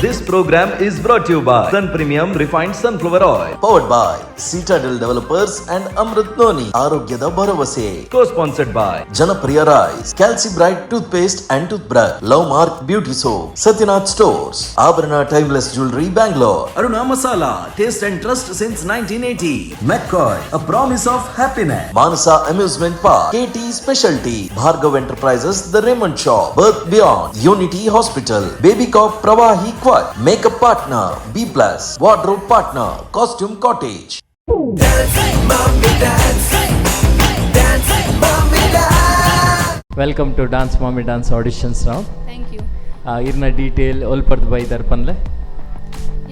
This program is brought to you by Sun Premium Refined Sunflower Oil. Powered by Citadel Developers and Amrit Noni, ಆರೋಗ್ಯದ ಭರವಸೆ. Co-sponsored by Janapriya rice, Calci Bright tooth paste and tooth brush, Love Mark beauty soap, Satyanath stores, Abharana timeless jewellery, Bangalore, Aruna Masala, taste and trust since 1980, McCoy, a promise of happiness, Manasa amusement park, KT specialty, Bhargav enterprises, the Raymond shop, Birth Beyond, Unity hospital, Baby Cop Pravahi quartz, makeup partner B Plus, wardrobe partner Costume Cottage. Welcome to Dance Mommy Dance auditions round. Thank you. ಇರ್ನ detail ಒಲ್ಪರ್ದು ಬೈದರ್ ಪನ್ಲೆ.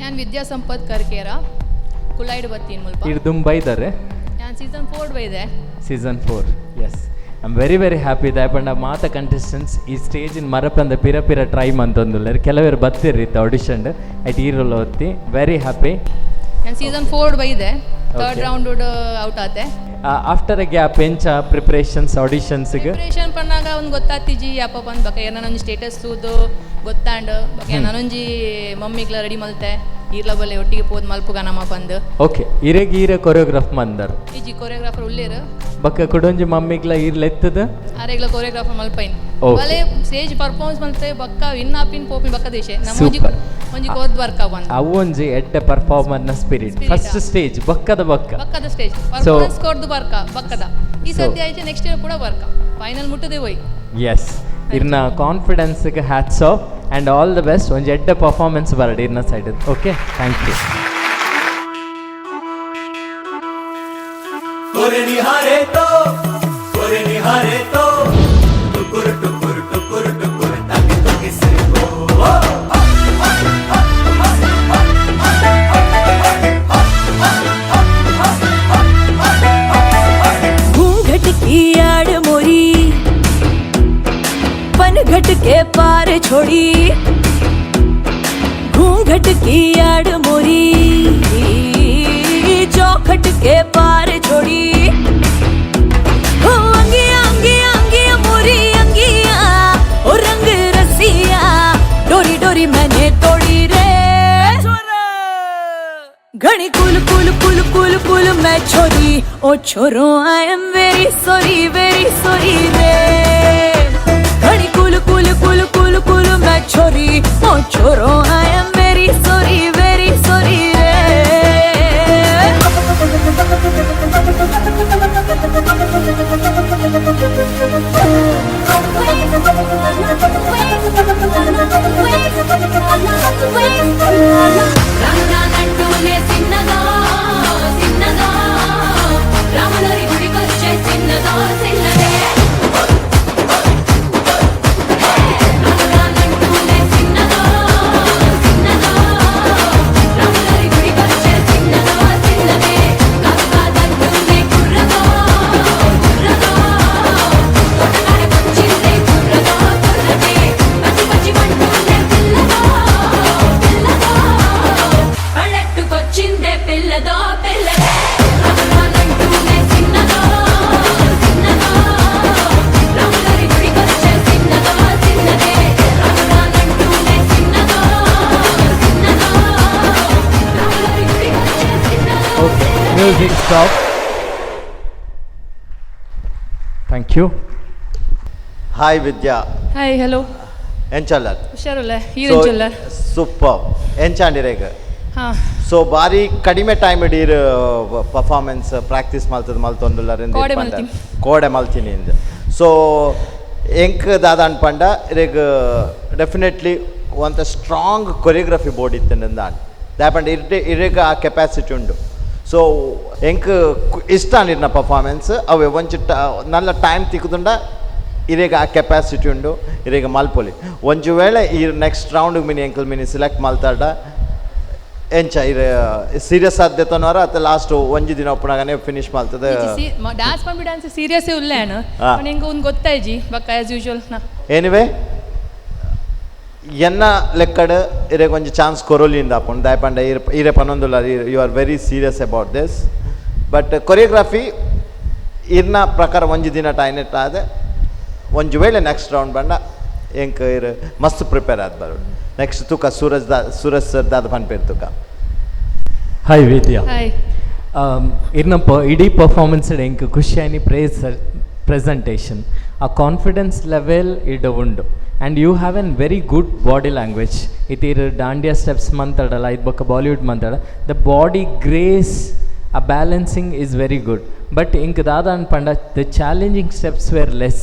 ಯಾನ್ ವಿದ್ಯಾ ಸಂಪತ್ ಕರ್ಕೇರ, ಕುಳ್ಳಾಯಿಡ್ ಬತ್ತೀನಿ ಮುಲ್ಪ. ಇರ್ ದುಂಬ್ ಬೈದಾರೆ? ಯಾನ್ season 4 ಬೈದೆ. Season 4, yes. I am very very happy ದಾಯೆ ಪಂಡ ಮಾತ contestants ಈ ಸ್ಟೇಜಿನ ಮರಪಂದ ಪಿರ ಪಿರ ಟ್ರೈ ಮಂತೊಂದುಲ್ಲೆರ್. ಕೆಲವೆರ್ ಬತ್ತಿರ್ ಇತ್ತ ಆಡಿಷನ್ ಐಟ್ ಈರುಲ್ಲ ಒತ್ತಿ ವೆರಿ ಹ್ಯಾಪಿ. ಯಾನ್ ಸೀಸನ್ 4 ಬೈದೆ, third round out ಆತೆ. After A gap ಎಂಚ ಪ್ರಿಪ್ರೇಷನ್ಸ್ ಆಡಿಷನ್ಸ್ಗೆ? ಪ್ರಿಪ್ರೇಷನ್ ಪನ್ನಾಗ ಒಂದು ಗೊತ್ತಾತಿಜಿ ಅಪ್ಪ ಬಂದ್ ಬಕ ಏನೊಂಜಿ ಸ್ಟೇಟಸ್ ತೂದು ಗೊತ್ತಾಂಡ್. ಬಕ ನಾನೊಂಜಿ ಮಮ್ಮಿಗ್ಲ ರೆಡಿ ಮಲ್ತೆ, ಈರ್ಲ ಬಲ್ಲೆ ಒಟ್ಟಿಗೆ ಪೋದ್ ಮಲ್ಪುಗ ನಮ್ಮ ಬಂದು. ಓಕೆ, ಇರೆಗ್ ಈರೆ ಕೊರಿಯೋಗ್ರಾಫ್ ಮಂದರ್? ಇಜಿ, ಕೊರಿಯೋಗ್ರಾಫರ್ ಉಲ್ಲೇರು. ಬಕ್ಕ ಕುಡೊಂಜಿ ಮಮ್ಮಿಗ್ಲ ಈರ್ಲ ಎತ್ತದ? ಆರೆಗ್ಲ ಕೊರಿಯೋಗ್ರಾಫರ್ ಮಲ್ಪೈನ್. ಬಲೆ ಸ್ಟೇಜ್ ಪರ್ಫಾರ್ಮೆನ್ಸ್ ಮಲ್ತೆ, ಬಕ್ಕ ವಿನ್ ಆಪಿನ್ ಪೋಪಿನ್ ಬಕ್ಕ ದೇಶ ನಮ್ಮ ಒಂಜಿ Super. ಒಂಜಿ ಕೋದ್ ವರ್ಕ ಬಂದು. ಅವು ಒಂಜಿ ಎಡ್ಡೆ ಪರ್ಫಾರ್ಮರ್ನ spirit. Spirit. First stage ಬಕ್ಕದ ಬಕ್ಕ. ಬಕ್ಕದ ಸ್ಟೇಜ್ ಪರ್ಫಾರ್ಮೆನ್ಸ್ ಕೊರ್ದು ಬರ್ಕ ಬಕ್ಕದ ಈ ಸದ್ಯ ಆಯ್ತು, ನೆಕ್ಸ್ಟ್ ಇಯರ್ ಕೂಡ ಬರ್ಕ ಫೈನಲ್ ಮುಟ್ಟದೆ ಹೋಯ್. ಎಸ್, ಇರ್ನ ಕಾನ್ಫಿಡೆನ್ಸ್ಗೆ hats off and all the best. ಒಂಜಿ ಎಡ್ಡೆ ಪರ್ಫಾರ್ಮೆನ್ಸ್ ಬರಡ್ ಇರ್ನ side. Okay, thank you. तोरे निहारे तो, तोरे निहारे तो, टुकुर टुकुर टुकुर टुकुर ताके तो किसे को। घूंघट की आड़ मोरी पनघट के पार छोड़ी, घूंघट की आड़ मोरी चौखट के पार छोड़ी। हो अंगिया अंगिया अंगिया मोरी अंगिया, ओ रंग रसिया, डोरी डोरी मैंने तोड़ी रे। घणी कुल कुल कुल कुल कुल मैं छोरी, ओ छोरो, I am very sorry, very sorry रे। घणी कुल कुल कुल कुल कुल मैं छोरी, ओ छोरो, I am very sorry, very sorry रे। రానురానంటూనే చిన్నదో చిన్నదో, రాములరి గుడికొచ్చే చిన్నదో చిన్నదే. రానురానంటూనే చిన్నదో చిన్నదో, రాములరి గుడికొచ్చే చిన్నదో చిన్నదే. కాదు కాదంటూనే కుర్రదో కుర్రదో, తోటకాడకొచ్చిందే కుర్రదో కుర్రదే. పచ్చి పచ్చి మంటూనే పిల్లదో పిల్లదో, పళ్ళెట్టుకొచ్చిందే పిల్లదో పిల్లదే. రానురానంటూనే చిన్నదో చిన్నదో, రాములరి గుడికొచ్చే చిన్నదో చిన్నదే. రానురానంటూనే చిన్నదో చిన్నదో, రాములరి గుడికొచ్చే చిన్నదో. Okay, music stop. Thank you. Hi Vidya. Hi, hello. ಎಂಚಲ್ಲರ್? ಹುಷಾರುಲ್ಲ, ಈರೆಂಚುಲ್ಲ? ಸೂಪರ್. ಎಂಚಾಂಡಿರೇಗ್? ಹಾ. ಸೊ ಬಾರಿ ಕಡಿಮೆ ಟೈಮ್ ಇಡೀರ್ ಪರ್ಫಾರ್ಮೆನ್ಸ್ ಪ್ರಾಕ್ಟೀಸ್ ಮಲ್ತದ ಮಲ್ತೊಂದುಲ್ಲರ್. ಕೋಡೆ ಮಲ್ತೀನಿ. ಕೋಡೆ ಮಲ್ತೀನಿ ಇಂದ್. ಸೊ ಎಂಕ್ ದಾದ ಅನ್ಪಂಡ, ಇರೆಗ್ ಡೆಫಿನೆಟ್ಲಿ ಒಂತ ಸ್ಟ್ರಾಂಗ್ ಕೊರಿಯೋಗ್ರಫಿ ಬೋರ್ಡ್ ಇತ್ತಂದ ದಾಪಂಡ ಇರ್ಡೆ ಇರೆಗ್ ಆ ಕೆಪಾಸಿಟಿ ಉಂಡು. ಸೊ ಎಂಕ್ ಇಷ್ಟ ಇರ್ನ ಪರ್ಫಾರ್ಮೆನ್ಸ್. ಅವೆ ಒಂಜಿ ನಲ್ಲ ಟೈಮ್ ತಿಕ್ಕುದುಂಡ ಇರೆಗ್ ಆ ಕೆಪಾಸಿಟಿ ಉಂಡು, ಇರೆಗ್ ಮಲ್ಪೊಲಿ. ಒಂಜಿ ವೇಳೆ ಈ next round mini ಎಂಕಲ್ mini select ಮಲ್ತಾಡ ಎಂಚ ಇರ್ ಸೀರಿಯಸ್ ಆದ್ಯತನವರ ಅತ್ತ ಲಾಸ್ಟ್ ಒಂಜಿ ದಿನ ಒಪ್ಪುನಾಗನೆ ಫಿನಿಶ್ ಮಲ್ತದೆ? ಡಾನ್ಸ್ ಮಾಡಿ ಡಾನ್ಸ್ ಸೀರಿಯಸ್ ಉಲ್ಲೇನು. ಹಾ. ಎಂಕ್ ಒಂದು ಗೊತ್ತಾಯ್ಜಿ ಬಕ್ಕ ಆಸ್ ಯೂಶುವಲ್ ನಾ. ಎನಿವೆ, ಎನ್ನ ಲೆಕ್ಕಡ್ ಇರೆಗ್ ಒಂಜಿ ಚಾನ್ಸ್ ಕೊರೊಲಿಂದ ಆಪುಂಡು. ದಾಯೆ ಪಂಡ ಇರ್ ಇರೆ ಪನೊಂದುಲ್ಲ, you are very serious about this, but choreography ಇರ್ನ ಪ್ರಕಾರ ಒಂಜಿ ದಿನ ಟೈನೆಟ್ ಆದ ಒಂಜಿ ವೇಳೆ ನೆಕ್ಸ್ಟ್ ರೌಂಡ್ ಬಂಡ ಎಂಕ್ ಇರ್ ಮಸ್ತ್ ಪ್ರಿಪೇರ್ ಆದ್ ಬರೋಡು. ನೆಕ್ಸ್ಟ್ ತುಕ ಸೂರಜ್ ದಾ, ಸೂರಜ್ ಸರ್ ದಾದ ಪನ್ಪೇರು ತುಕ. ಹಾಯ್ ವಿದ್ಯಾ. ಹಾಯ್. ಇರ್ನ ಇಡೀ ಪರ್ಫಾರ್ಮೆನ್ಸ್ ಎಂಕ್ ಖುಷಿಯಾನಿ ಪ್ರೇಸ್ ಪ್ರೆಸೆಂಟೇಷನ್, ಆ ಕಾನ್ಫಿಡೆನ್ಸ್ ಲೆವೆಲ್ ಇಡ ಉಂಡು. And you have an very good body language. ಇತೀರ್ dandiya steps ಮಂತಾಡಲ್ಲ, ಇದು ಬೊಕ್ಕ ಬಾಲಿವುಡ್ ಮಂತಾಡ, the body grace, ಆ balancing is very good. But ಇಂಕ್ ದಾದ ಪಂಡ the challenging steps were less.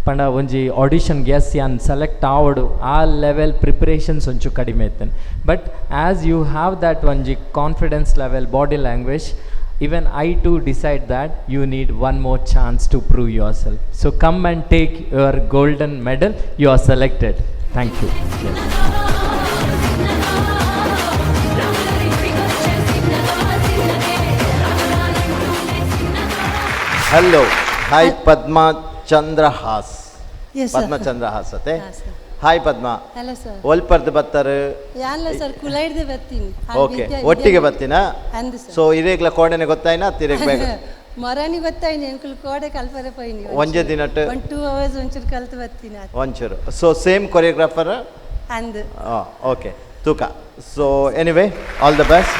ಪಂಡ ಒಂಜಿ ಆಡಿಷನ್ ಗೆಸ್ ಯಾನ್ ಸೆಲೆಕ್ಟ್ ಆವಡು ಆ ಲೆವೆಲ್ ಪ್ರಿಪ್ರೇಷನ್ಸ್ ಒಂಚು ಕಡಿಮೆ ಇತ್ತೇನೆ. But as you have that ಒಂಜಿ confidence level, body language, even I too decide that you need one more chance to prove yourself. So come and take your golden medal. You are selected. Thank you. Hello, hi Padma Chandrahas. Yes, sir. Padma Chandrahas ಅತ್ತೆ. ಹಾ, sir. Hi Padma. Hello sir. ಒಲ್ಪರ್ದು ಬತ್ತಾರೆ? ಯಾನ್ಲ sir, ಕುಲೈಡ್ದೆ ಬರ್ತೀನಿ. Okay, ಒಟ್ಟಿಗೆ ಬರ್ತೀನಾ? ಅಂದು sir. ಸೊ ಇರೇಗ್ಲ ಕೋಡೆನೆ ಗೊತ್ತಾಯ್ನಾ, ತಿರುಗ್ ಬೇಗ? ಮೊರಾನಿ ಗೊತ್ತಾಯ್ನಿ, ಎಂಕುಲು ಕೋಡೆ ಕಲ್ಪರೆ ಪೋಯಿನಿ. ಒಂಜೆ ದಿನಟ್? ಒಂದು 2 hours ಒಂಚೂರು ಕಲ್ತು ಬರ್ತೀನಿ. ಒಂಚೂರು. ಸೊ ಸೇಮ್ ಕೊರಿಯೋಗ್ರಾಫರ್? ಅಂದು. ಓಕೆ ತೂಕ. So anyway, all the best.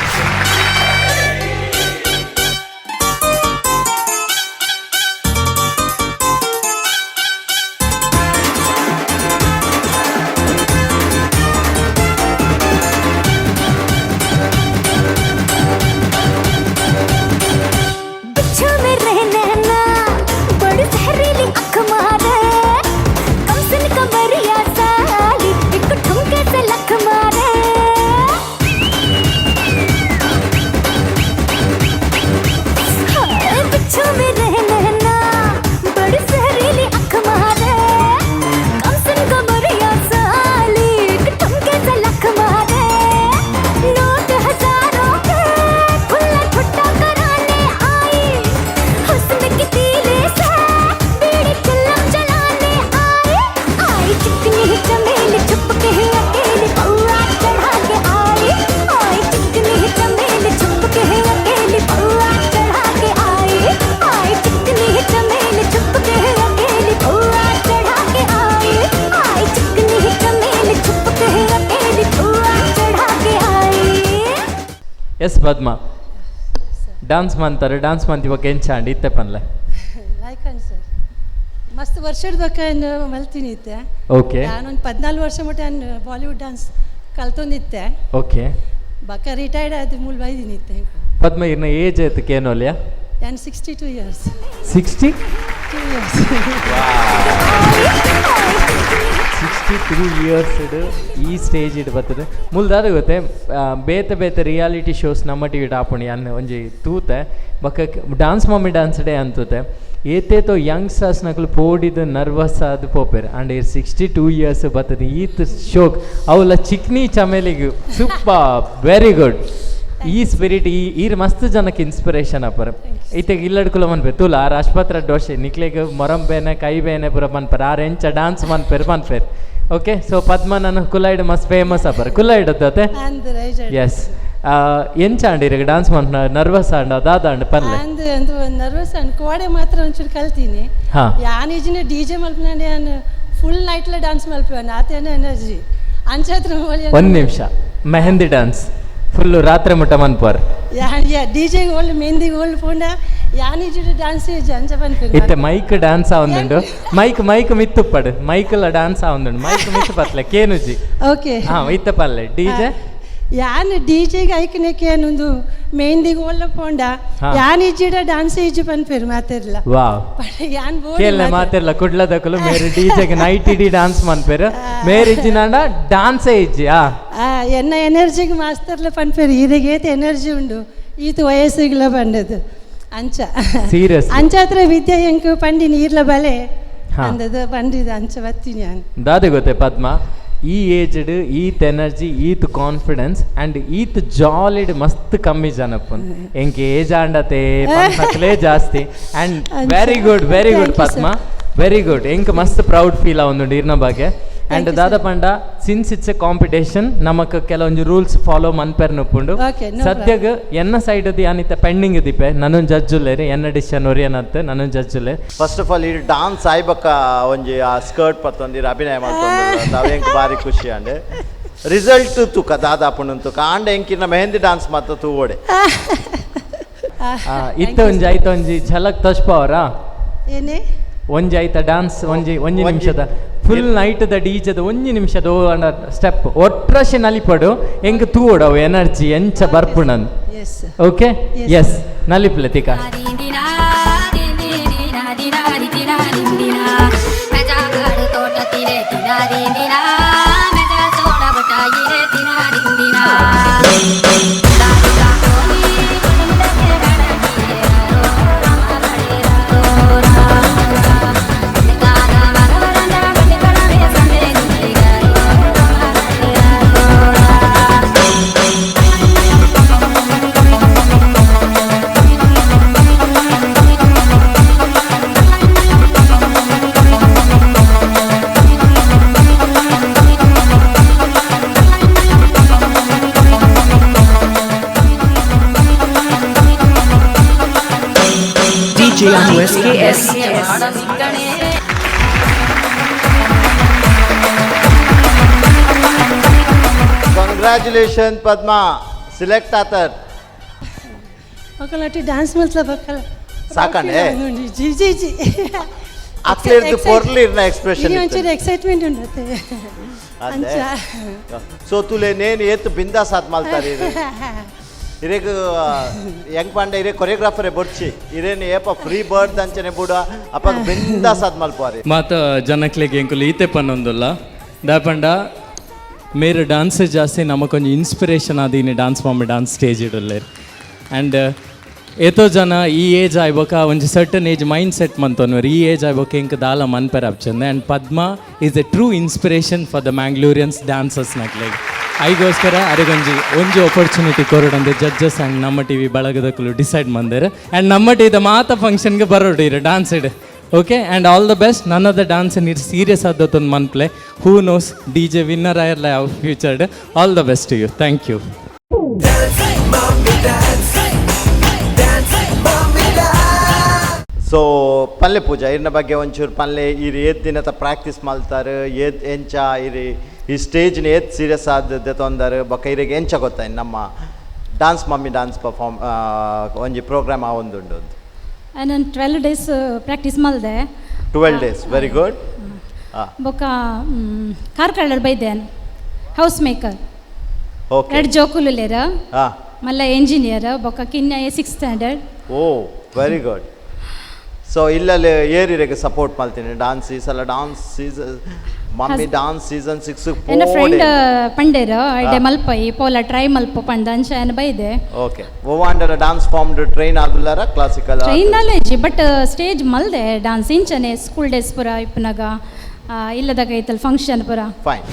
बिच्छू मेरे नैना बड़ी जहरीली अख मारे, कमसिन कमरिया साली एक ठुमके से लख मारे। हाय, बिच्छू मेरे नैना बड़ी जहरीली अख मारे, कमसिन कमरिया साली एक ठुमके से लख मारे। नोट हजारों के खुला छुट्टा कराने आई, हुस्न की तीले से बीड़ी चिल्लम जलाने आई। आई चिकनी चमेली छुप के अकेली पौआ चढ़ा के आई। आई चिकनी चमेली छुप के अकेली पौआ चढ़ा के आई। आई चिकनी चमेली छुप के अकेली पौआ चढ़ा के आई। आई चिकनी चमेली छुप के अकेली पौआ चढ़ा के आई। ಎಸ್ ಪದ್ಮ, ಡಾನ್ಸ್ ಮಂತಾರೆ, ಡಾನ್ಸ್ ಮಂತಿ ಬೊಕ್ಕ ಎಂಚಾಂಡ್ ಇತ್ತೆ ಪನ್ಲೆ. ಲೈಕ್ ಅನ್ ಸರ್, ಮಸ್ತ್ ವರ್ಷದ ಬೊಕ್ಕ ಮಲ್ತೀನಿ ಇತ್ತೆ. ನಾನೊಂದು 14 ವರ್ಷ ಮುಟ್ಟ ಬಾಲಿವುಡ್ ಡಾನ್ಸ್ ಕಲ್ತೊಂದಿತ್ತೆ. ಬೊಕ್ಕ ರಿಟೈರ್ಡ್ ಆದ್ ಮೂಲ ಬೈದಿನಿ ಇತ್ತೆ. ಪದ್ಮ, ಇರ್ನ ಏಜ್ ಆಯ್ತು ಕೇನೋಲಿಯಾ? ನಾನು 62 years. 60? 2 years. 62 years ಈ ಸ್ಟೇಜ್ ಇಡ್ ಬರ್ತದೆ. ಮುಲ್ದಾದ ಗೊತ್ತೆ, ಬೇತೆ ಬೇತೆ ರಿಯಾಲಿಟಿ ಶೋಸ್ ನಮ್ಮ ಟಿವಿ ಆಪುಂಡು, ಯಾನ್ ಒಂಜಿ ತೂತೆ. ಬೊಕ್ಕ ಡಾನ್ಸ್ ಮಮ್ಮಿ ಡಾನ್ಸ್ ಡೇ ಅಂತೂತೆ, ಏತೇತೋ ಯಂಗ್ಸ್ಟರ್ಸ್ ನಕಲು ಪೋಡಿದ್ ನರ್ವಸ್ ಆದ್ ಪೋಪೆರ್. ಅಂಡ್ ಇರ್ 62 ಇಯರ್ಸ್ ಬರ್ತದೆ ಈತ್ ಶೋಕ್ ಅವಲ ಚಿಕ್ನಿ ಚಮೇಲಿಗ್. Super, very good. ಈ ಸ್ಪಿರಿಟ್ ಈ ಈರ್ ಮಸ್ತ್ ಜನಕ್ಕೆ ಇನ್ಸ್ಪಿರೇಷನ್ ಅಪರ್. ಇತ್ತೆ ಇಲ್ಲಡ್ಕುಲ ಮನ್ಪೆ ತೂಲ, ಆರ್ ಆಸ್ಪತ್ರೆ ದೋಷೆ ನಿಕ್ಲೆಗ್ ಮೊರಂ ಬೇನೆ ಕೈ ಬೇನೆ ಪೂರ ಮನ್ಪೆರ್, ಆರ್ ಎಂಚ ಡಾನ್ಸ್ ಮನ್ಪೆರ್ ಮನ್ಪೆರ್. ಓಕೆ, ಸೊ ಪದ್ಮ ನಾನು ಕುಲೈಡ್ ಮಸ್ತ್ ಫೇಮಸ್ ಅಪರ್ ಕುಲೈಡ್ ಅತ್ತೆ. ಅಂದ್ ರೈಟ್. ಎಸ್, ಎಂಚ ಅಂಡ್ ಇರಗ ಡಾನ್ಸ್ ಮನ್ಪುನ ನರ್ವಸ್ ಆಂಡ ದಾದ ಅಂಡ್ ಪನ್ಲೆ. ಅಂದ್ ಅಂದ್ ನರ್ವಸ್ ಅಂಡ್ ಕೋಡೆ ಮಾತ್ರ ಒಂಚೂರು ಕಲ್ತೀನಿ. ಯಾನ್ ಇಜಿನ ಡಿಜೆ ಮಲ್ಪನಾಂಡ ಯಾನ್ ಫುಲ್ ನೈಟ್ಲ ಡಾನ್ಸ್ ಮಲ್ಪುವೆ, ಆತೇನ ಎನರ್ಜಿ ಅಂಚಾತ್ರ. ಒಂದ್ ನಿಮಿಷ, ಮೆಹಂದಿ ಡಾನ್ಸ್ ಫುಲ್ ರಾತ್ರಿ ಮುಟ್ಟ ಮನ್ಪುವರ್? ಯಾನ್ ಯಾ ಡಿಜೆ ಓಲ್ಡ್ ಮೆಹಂದಿಗೆ ಓಲ್ಡ್ ಪೋಂಡ ಯಾನ್ ಇಜಿಡ ಡಾನ್ಸ್ ಇಜ್ಜಿ ಅಂಚ ಪನ್ಪೆರ್. ಇತ್ತೆ ಮೈಕ್ ಡಾನ್ಸ್ ಆವೊಂದುಂಡು. ಮೈಕ್ ಮೈಕ್ ಮಿತ್ತುಪ್ಪಡು, ಮೈಕ್ಲ ಡಾನ್ಸ್ ಆವೊಂದುಂಡು. ಮೈಕ್ ಮಿತ್ತು ಪತ್ಲೆ ಕೇನುಜಿ. ಓಕೆ. ಹಾ, ಇತ್ತೆ ಪಲ್ಲೆ ಡಿಜೆ. ಯಾನ್ ಡಿಜೆಗೆ ಐಕನೆಕ್ಕೆ ಒಂದು ಮೆಹಂದಿಗೆ ಓಲ್ಲ ಪೋಂಡ ಯಾನ್ ಇಜ್ಜಿಡ ಡಾನ್ಸ್ ಇಜ್ಜಿ ಪನ್ಪೆರ್ ಮಾತೆರ್ಲ. ಯಾನ್ ಬೋಡಿ. ಕೇಳ್ನೆ ಮಾತೆರ್ಲ ಕುಡ್ಲದಕುಲು, ಮೇರೆ ಡಿಜೆಗೆ ನೈಟ್ ಇಡೀ ಡಾನ್ಸ್ ಮನ್ಪೆರ್, ಮೇರೆ ಇಜ್ಜಿನಾಂಡ ಡಾನ್ಸೇ ಇಜ್ಜಿ ಆ. ಎನ್ನ ಎನರ್ಜಿಗೆ ಮಾಸ್ತರ್ಲ ಪನ್ಪೆರ್, ಈರೆಗೇತ್ ಎನರ್ಜಿ ಉಂಡು ಈತ ವಯಸ್ಸಿಗ್ಲ ಪಂಡದು ಅಂಚ. ಸೀರಿಯಸ್. ಅಂಚಾತ್ರ ವಿದ್ಯೆ ಎಂಕ್ ಪಂಡಿನಿ ಈರ್ಲ ಬಲೆ ಅಂದದು ಪಂಡಿದ ಅಂಚ ಬತ್ತೀನಿ ಯಾನ್. ದಾದೆ ಗೊತ್ತೆ ಪದ್ಮ, ಈ ಏಜ್ಡ್ ಈತ್ ಎನರ್ಜಿ, ಈತ್ ಕಾನ್ಫಿಡೆನ್ಸ್ ಅಂಡ್ ಈತ್ ಜಾಲಿಡ್ ಮಸ್ತ್ ಕಮ್ಮಿ ಜನಪ್ಪನ್. ಎಂಕ್ ಏಜ್ ಆಂಡತೆ ಪನ್ಪಕ್ಲೇ ಜಾಸ್ತಿ. And very good, very good. Thank you. Padma, very good. ಎಂಕ್ ಮಸ್ತ್ ಪ್ರೌಡ್ ಫೀಲ್ ಆವೊಂದುಂಡು ಇರ್ನ ಬಗ್ಗೆ. ಅಂಡ್ Thank you. ದಾದ ಪಂಡ, ಸಿನ್ಸ್ it's A competition, ನಮಕ್ ಕೆಲವೊಂಜಿ ರೂಲ್ಸ್ ಫಾಲೋ ಮನ್ಪೆರ್ ನುಪ್ಪುಂಡು. Okay, no. ಸದ್ಯಗ್ ಎನ್ನ ಸೈಡ್ ಯಾನಿತ್ತ ಪೆಂಡಿಂಗ್ ದಿಪೆ, ನನ್ನೊಂದು ಜಡ್ಜ್ ಉಲ್ಲೇರಿ, ಎನ್ನ ಡಿಸಿಷನ್ ಒರಿಯನತ್ ನನ್ನೊಂದು ಜಡ್ಜ್ ಉಲ್ಲೇರಿ. ಫಸ್ಟ್ ಆಫ್ ಆಲ್ ಈ ಡಾನ್ಸ್ ಆಯ್ಬಕ್ಕ ಒಂಜಿ ಆ ಸ್ಕರ್ಟ್ ಪತ್ತೊಂದು ಅಭಿನಯ ಮಾಡ್ಕೊಂಡು ಅವೆಂಕ್ ಬಾರಿ ಖುಷಿ ಅಂಡ್. Result ತೂಕ ದಾದಾ ಪುಣ್ಣನ್ ತೂಕ ಆಂಡ ಎಂಕಿನ ಮೆಹಂದಿ ಡಾನ್ಸ್ ಮಾತ್ರ ತೂವೋಡೆ. ಇತ್ತ ಒಂಜಿ ಐತ ಒಂಜಿ ಝಲಕ್ ತೋಜ್ಪಾವರಾ? ಏನೇ? ಒಂಜಿ ಐತ ಡಾನ್ಸ್ ಒಂಜಿ ಒಂಜಿ ನಿಮಿಷದ ಫುಲ್ ನೈಟ್ ದ ಡೀಜದ ಒಂಜಿ ನಿಮಿಷದ ಸ್ಟೆಪ್ ಒಟ್ರಶಿ ನಲಿಪಡು ಎಂಕ್ ತೂವೊಡು ಅವು ಎನರ್ಜಿ ಎಂಚ ಬರ್ಪುಣನ್. S. Okay, S, ನಲಿಪ್ಲೆ ತಿಕ. DJ Anu SKS. Congratulation Padma, select ಆತರ್. ಬೊಕಲಾಟಿ dance ಮಲ್ತಲ ಬೊಕಲ. ಸಾಕಂಡೆ? G G G. ಅಕ್ಲೇರ್ದು ಪೊರ್ಲು ಇರ್ನ ಎಕ್ಸ್ಪ್ರೆಷನ್. ಒಂಚೂರು ಎಕ್ಸೈಟ್ಮೆಂಟ್ ಉಂಡತೆ. ಅದೇ ಸೊ ತುಲೆ ನೇನು ಏತ್ ಬಿಂದಾಸ್ ಆತ್ ಮಲ್ತಾರೆ. ಇರೆಗ್ ಹೆಂಗ್ ಪಂಡ ಇರೆ ಕೊರಿಯೋಗ್ರಾಫರ್ ಬೊರ್ಚಿ ಇರೇನು ಏಪ ಫ್ರೀ ಬರ್ಡ್ ಅಂಚನೆ ಬುಡ ಅಪ್ಪ ಬಿಂದಾಸ್ ಆತ್ ಮಲ್ಪುವಾರಿ. ಮಾತ ಜನಕ್ಲೆಗ್ ಎಂಕುಲು ಈತೆ ಪನ್ನೊಂದುಲ್ಲ ದಾಪಂಡ ಮೇರು ಡಾನ್ಸ್ ಜಾಸ್ತಿ ನಮಕೊಂಜಿ ಇನ್ಸ್ಪಿರೇಷನ್ ಆದೀನಿ dance mummy dance stage ಇಡುಲ್ಲೇರ್. And ಏತೋ ಜನ ಈ ಏಜ್ ಆಯ್ಬೊಕ ಒಂಜಿ certain age mind set ಮಂತೊನ್ವೆರ್, ಈ ಏಜ್ ಆಯ್ಬೊಕ ಎಂಕ್ ದಾಲ ಮನ್ಪೆರ್ ಆಪ್ಚಂದೆ. And Padma is a true inspiration for the Mangaloreans dancers ನಕ್ಲೆಗ್. ಐಗೋಸ್ಕರ ಅರೆಗೊಂಜಿ ಒಂಜಿ ಆಪರ್ಚುನಿಟಿ ಕೊರಡಂದೆ ಜಡ್ಜಸ್ ಆ್ಯಂಡ್ ನಮ್ಮ ಟಿವಿ ಬಳಗದಕ್ಕಲು ಡಿಸೈಡ್ ಮಂದೆರ್. ಆ್ಯಂಡ್ ನಮ್ಮ ಟಿವಿದ ಮಾತ ಫಂಕ್ಷನ್ಗೆ ಬರೋಡು ಇರು ಡಾನ್ಸ್ ಇಡು. Okay, and all the best. ನನ್ನದ dance ನೀರು ಸೀರಿಯಸ್ ಆದತ್ತೊಂದು ಮನ್ಪ್ಲೆ, who knows DJ winner ಆಯರ್ಲ ಯಾವ ಫ್ಯೂಚರ್ಡ್. All the best to you, thank you. So ಪಲ್ಲೆ ಪೂಜಾ ಇರ್ನ ಬಗ್ಗೆ ಒಂಚೂರು ಪಲ್ಲೆ ಇರ್ ಏತ್ ದಿನತ ಪ್ರಾಕ್ಟೀಸ್ ಮಲ್ತಾರೆ, ಏತ್ ಎಂಚ ಇರಿ ಈ ಸ್ಟೇಜ್ನ ಏತ್ ಸೀರಿಯಸ್ ಆದ ತೊಂದರೆ ಬೊಕ್ಕ ಇರೆಗ್ ಎಂಚ ಗೊತ್ತಾಯ್ತು ನಮ್ಮ dance mummy dance perform ಒಂಜಿ ಪ್ರೋಗ್ರಾಮ್ ಆವೊಂದುಂಡು. ನಾನು 12 days practice ಮಲ್ದೆ. 12 days, very good. ಬೊಕ್ಕ ಕಾರ್ಕಳ ಬೈದೆ house maker. Okay. ಎರಡು ಜೋಕುಲುಲೇರ ಮಲ್ಲ ಎಂಜಿನಿಯರ್ ಬೊಕ್ಕ ಕಿನ್ಯ 6th standard. Oh very good. So ಇಲ್ಲಲ್ಲಿ ಏರಿರೆಗೆ ಸಪೋರ್ಟ್ ಮಲ್ತೀನಿ ಡಾನ್ಸ್ ಈ ಸಲ dance season mummy dance season 6. ಎನ್ನ ಫ್ರೆಂಡ್ ಪಂಡೇರ್ ಐಡೆ ಮಲ್ಪೈ ಪೋಲ ಟ್ರೈ ಮಲ್ಪ ಪಂಡ ಅಂಚ ಎನ್ನ ಬೈದೆ. ಓಕೆ, ಒವಾಂಡರ dance form train ಆದುಲ್ಲಾರ classical? Train knowledge but stage ಮಲ್ದೆ ಡಾನ್ಸ್ ಇಂಚನೆ ಸ್ಕೂಲ್ ಡೇಸ್ ಪುರ ಇಪ್ಪನಾಗ ಇಲ್ಲದಾಗ ಐತಲ್ ಫಂಕ್ಷನ್ ಪುರ. Fine.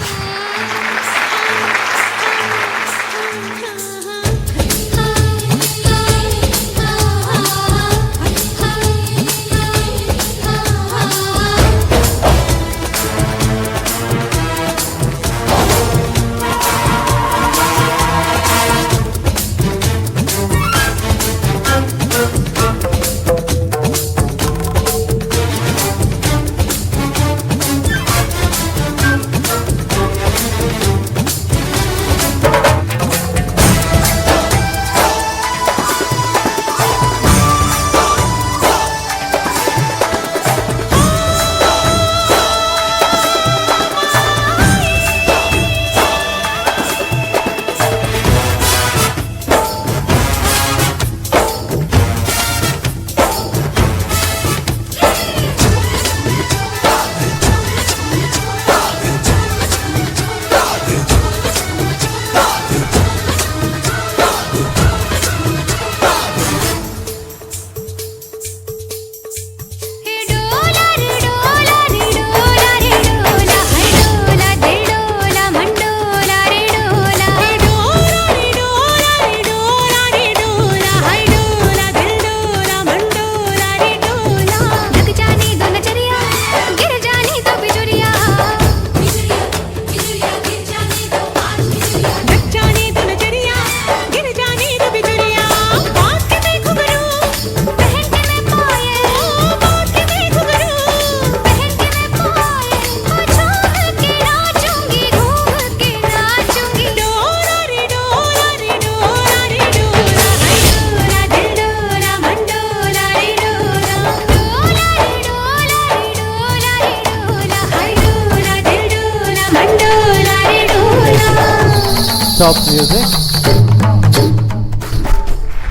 Stop music.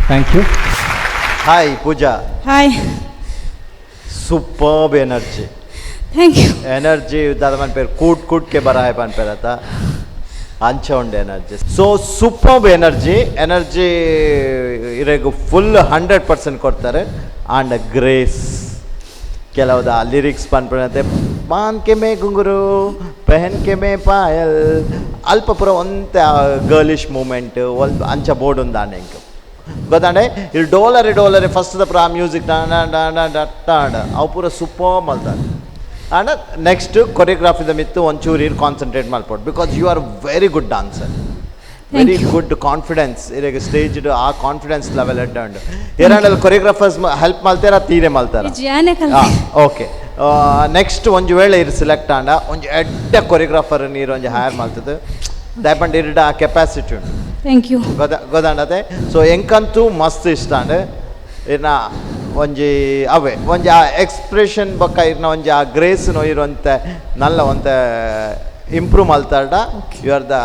Thank you. Hi Pooja. Hi. Superb energy. Thank you. Energy ದಾದ ಪನ್ಪೇರು ಕೂಟ್ ಕೂಟ್ಕೆ ಬರಾಯ ಪನ್ಪೇರತ ಅಂಚ ಉಂಡು energy. So superb energy, energy ಇರೆಗ್ ಫುಲ್ 100% ಕೊಡ್ತಾರೆ. ಆ್ಯಂಡ್ ಗ್ರೇಸ್ ಕೆಲವದ ಲಿರಿಕ್ಸ್ ಪನ್ಪನತೆ ಬಾನ್ ಕೆ ಮೇ ಗುಂಗುರು ಪೆಹನ್ ಕೆ ಮೇ ಪಾಯಲ್ ಅಲ್ಪ ಪೂರ ಒಂತೆ ಗರ್ಲಿಶ್ ಮೂಮೆಂಟ್ ಒಲ್ಪ ಅಂಚ ಬೋರ್ಡ್ ಉಂದಾಂಡೆ ಎಂಕ್ ಗೊತ್ತಾಂಡೆ. ಇಲ್ಲಿ ಡೋಲರಿ ಡೋಲರಿ ಫಸ್ಟ್ the ಪೂರ ಆ ಮ್ಯೂಸಿಕ್ ಡಾ ಡಾ ಡಾ ಡಾ ಅವು ಪೂರ ಸೂಪರ್ ಮಲ್ತಾರೆ. ಆ್ಯಂಡ್ ನೆಕ್ಸ್ಟ್ ಕೊರಿಯೋಗ್ರಫಿದ ಮಿತ್ತು ಒಂಚೂರು ಇರ್ ಕಾನ್ಸಂಟ್ರೇಟ್ ಮಲ್ಪೊಡು, because you are very good dancer, very good confidence ಇರೆಗ್ stage ಆ ಕಾನ್ಫಿಡೆನ್ಸ್ ಲೆವೆಲ್ ಎಡ್ಡ ಉಂಡು. ಏರಾಂಡಲ್ ಕೊರಿಯೋಗ್ರಾಫರ್ಸ್ ಹೆಲ್ಪ್ ಮಲ್ತೇರ ತೀರೆ ಮಲ್ತಾರ? ಓಕೆ. ನೆಕ್ಸ್ಟ್ ಒಂಜಿ ವೇಳೆ ಇರು ಸೆಲೆಕ್ಟ್ ಆಂಡ ಒಂಜಿ ಎಡ್ಡ ಕೊರಿಯೋಗ್ರಾಫರ್ ನೀರು ಒಂಜಿ ಹೈರ್ ಮಲ್ತದೆ ದಯಪಂಡ ಇರ್ಡ ಆ ಕೆಪಾಸಿಟಿ ಉಂಡು. Thank you. ಗೊತ್ತಾಂಡತೆ. ಸೊ ಎಂಕಂತೂ ಮಸ್ತ್ ಇಷ್ಟ ಅಂಡ್ ಇರ್ನ ಒಂಜಿ ಅವೇ ಒಂಜಿ ಆ ಎಕ್ಸ್ಪ್ರೆಷನ್ ಬೊಕ್ಕ ಇರ್ನ ಒಂಜಿ ಆ ಗ್ರೇಸ್ ಇರುವಂತೆ ನಲ್ಲ ಒಂತೆ ಇಂಪ್ರೂವ್ ಮಲ್ತಾಡ. You are the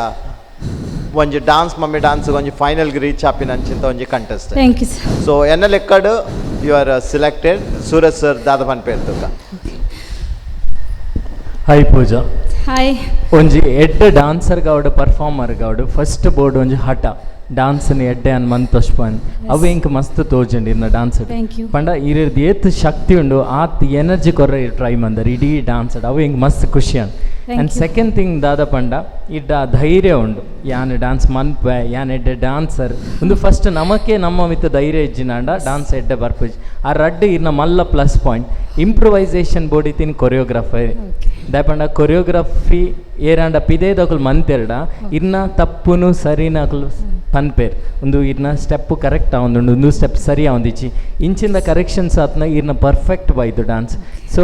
ಒಂಜಿ ಡಾನ್ಸ್ ಮಮ್ಮಿ ಡಾನ್ಸ್ ಒಂಜಿ ಫೈನಲ್ಗೆ ರೀಚ್ ಆಪಿನ ಅಂಚಿಂತ ಒಂಜಿ contest. Thank you sir. So ಎನ್ನ ಲೆಕ್ಕಡ್ you are selected. Suraj sir ದಾದ ಪನ್ಪೇರ್ ತುಕ. ಹಾಯ್ ಪೂಜಾ. ಹಾಯ್. ಒಂಜಿ ಎಡ್ಡೆ ಡಾನ್ಸರ್ ಗಾವಡು ಪರ್ಫಾರ್ಮರ್ ಗಾವಡು ಫಸ್ಟ್ ಬೋರ್ಡ್ ಒಂಜಿ ಹಠ ಡಾನ್ಸ್ನ ಎಡ್ಡೆ ಅನ್ ಮಂತೋಷ್ಪನ್ ಅವು ಇಂಕ್ ಮಸ್ತ್ ತೋಜಂడి ಇರ್ನ ಡಾನ್ಸ್. Thank you. ಪಂಡ ಇರ್ದು ಏತ್ ಶಕ್ತಿ ಉಂಡು ಆತ್ ಎನರ್ಜಿ ಕೊರ್ರ ಟ್ರೈ ಮಂದರ್ ಇಡೀ ಡಾನ್ಸ್ ಅವು ಇಂಕ್ ಮಸ್ತ್ ಖುಷಿ ಅನ್. ಆ್ಯಂಡ್ ಸೆಕೆಂಡ್ ಥಿಂಗ್ ದಾದ ಪಂಡ ಇಡ್ಡ ಧೈರ್ಯ ಉಂಡು ಯಾನ್ ಡಾನ್ಸ್ ಮನ್ಪೆ ಯಾನ್ ಎಡ್ಡೆ ಡಾನ್ಸರ್ ಒಂದು ಫಸ್ಟ್ ನಮಕೆ ನಮ್ಮ ಮಿತ್ತ ಧೈರ್ಯ ಇಜ್ಜಿನಾಂಡ ಡಾನ್ಸ್ ಎಡ್ಡೆ ಬರ್ಪುಜಿ. ಆ ರಡ್ಡ್ ಇರ್ನ ಮಲ್ಲ ಪ್ಲಸ್ ಪಾಯಿಂಟ್. ಇಂಪ್ರೂವೈಸೇಷನ್ ಬೋಡಿತಿನ್ ಕೊರಿಯೋಗ್ರಾಫರ್ ದಾಯಪಂಡ ಕೊರಿಯೋಗ್ರಫಿ ಏರಾಂಡ ಪಿದೇದಕುಲು ಮಂತೆರಡ ಇರ್ನ ತಪ್ಪುನು ಸರಿನ ಅಕುಲು ಪನ್ಪೇರ್ ಒಂದು ಇರ್ನ ಸ್ಟೆಪ್ಪು ಕರೆಕ್ಟ್ ಆವೊಂದುಂಡು ಒಂದು ಸ್ಟೆಪ್ ಸರಿ ಆವೊಂದಿಜ್ಜಿ ಇಂಚಿಂದ ಕರೆಕ್ಷನ್ಸ್ ಆತ್ನ ಇರ್ನ ಪರ್ಫೆಕ್ಟ್ ಬೈದು ಡಾನ್ಸ್. ಸೊ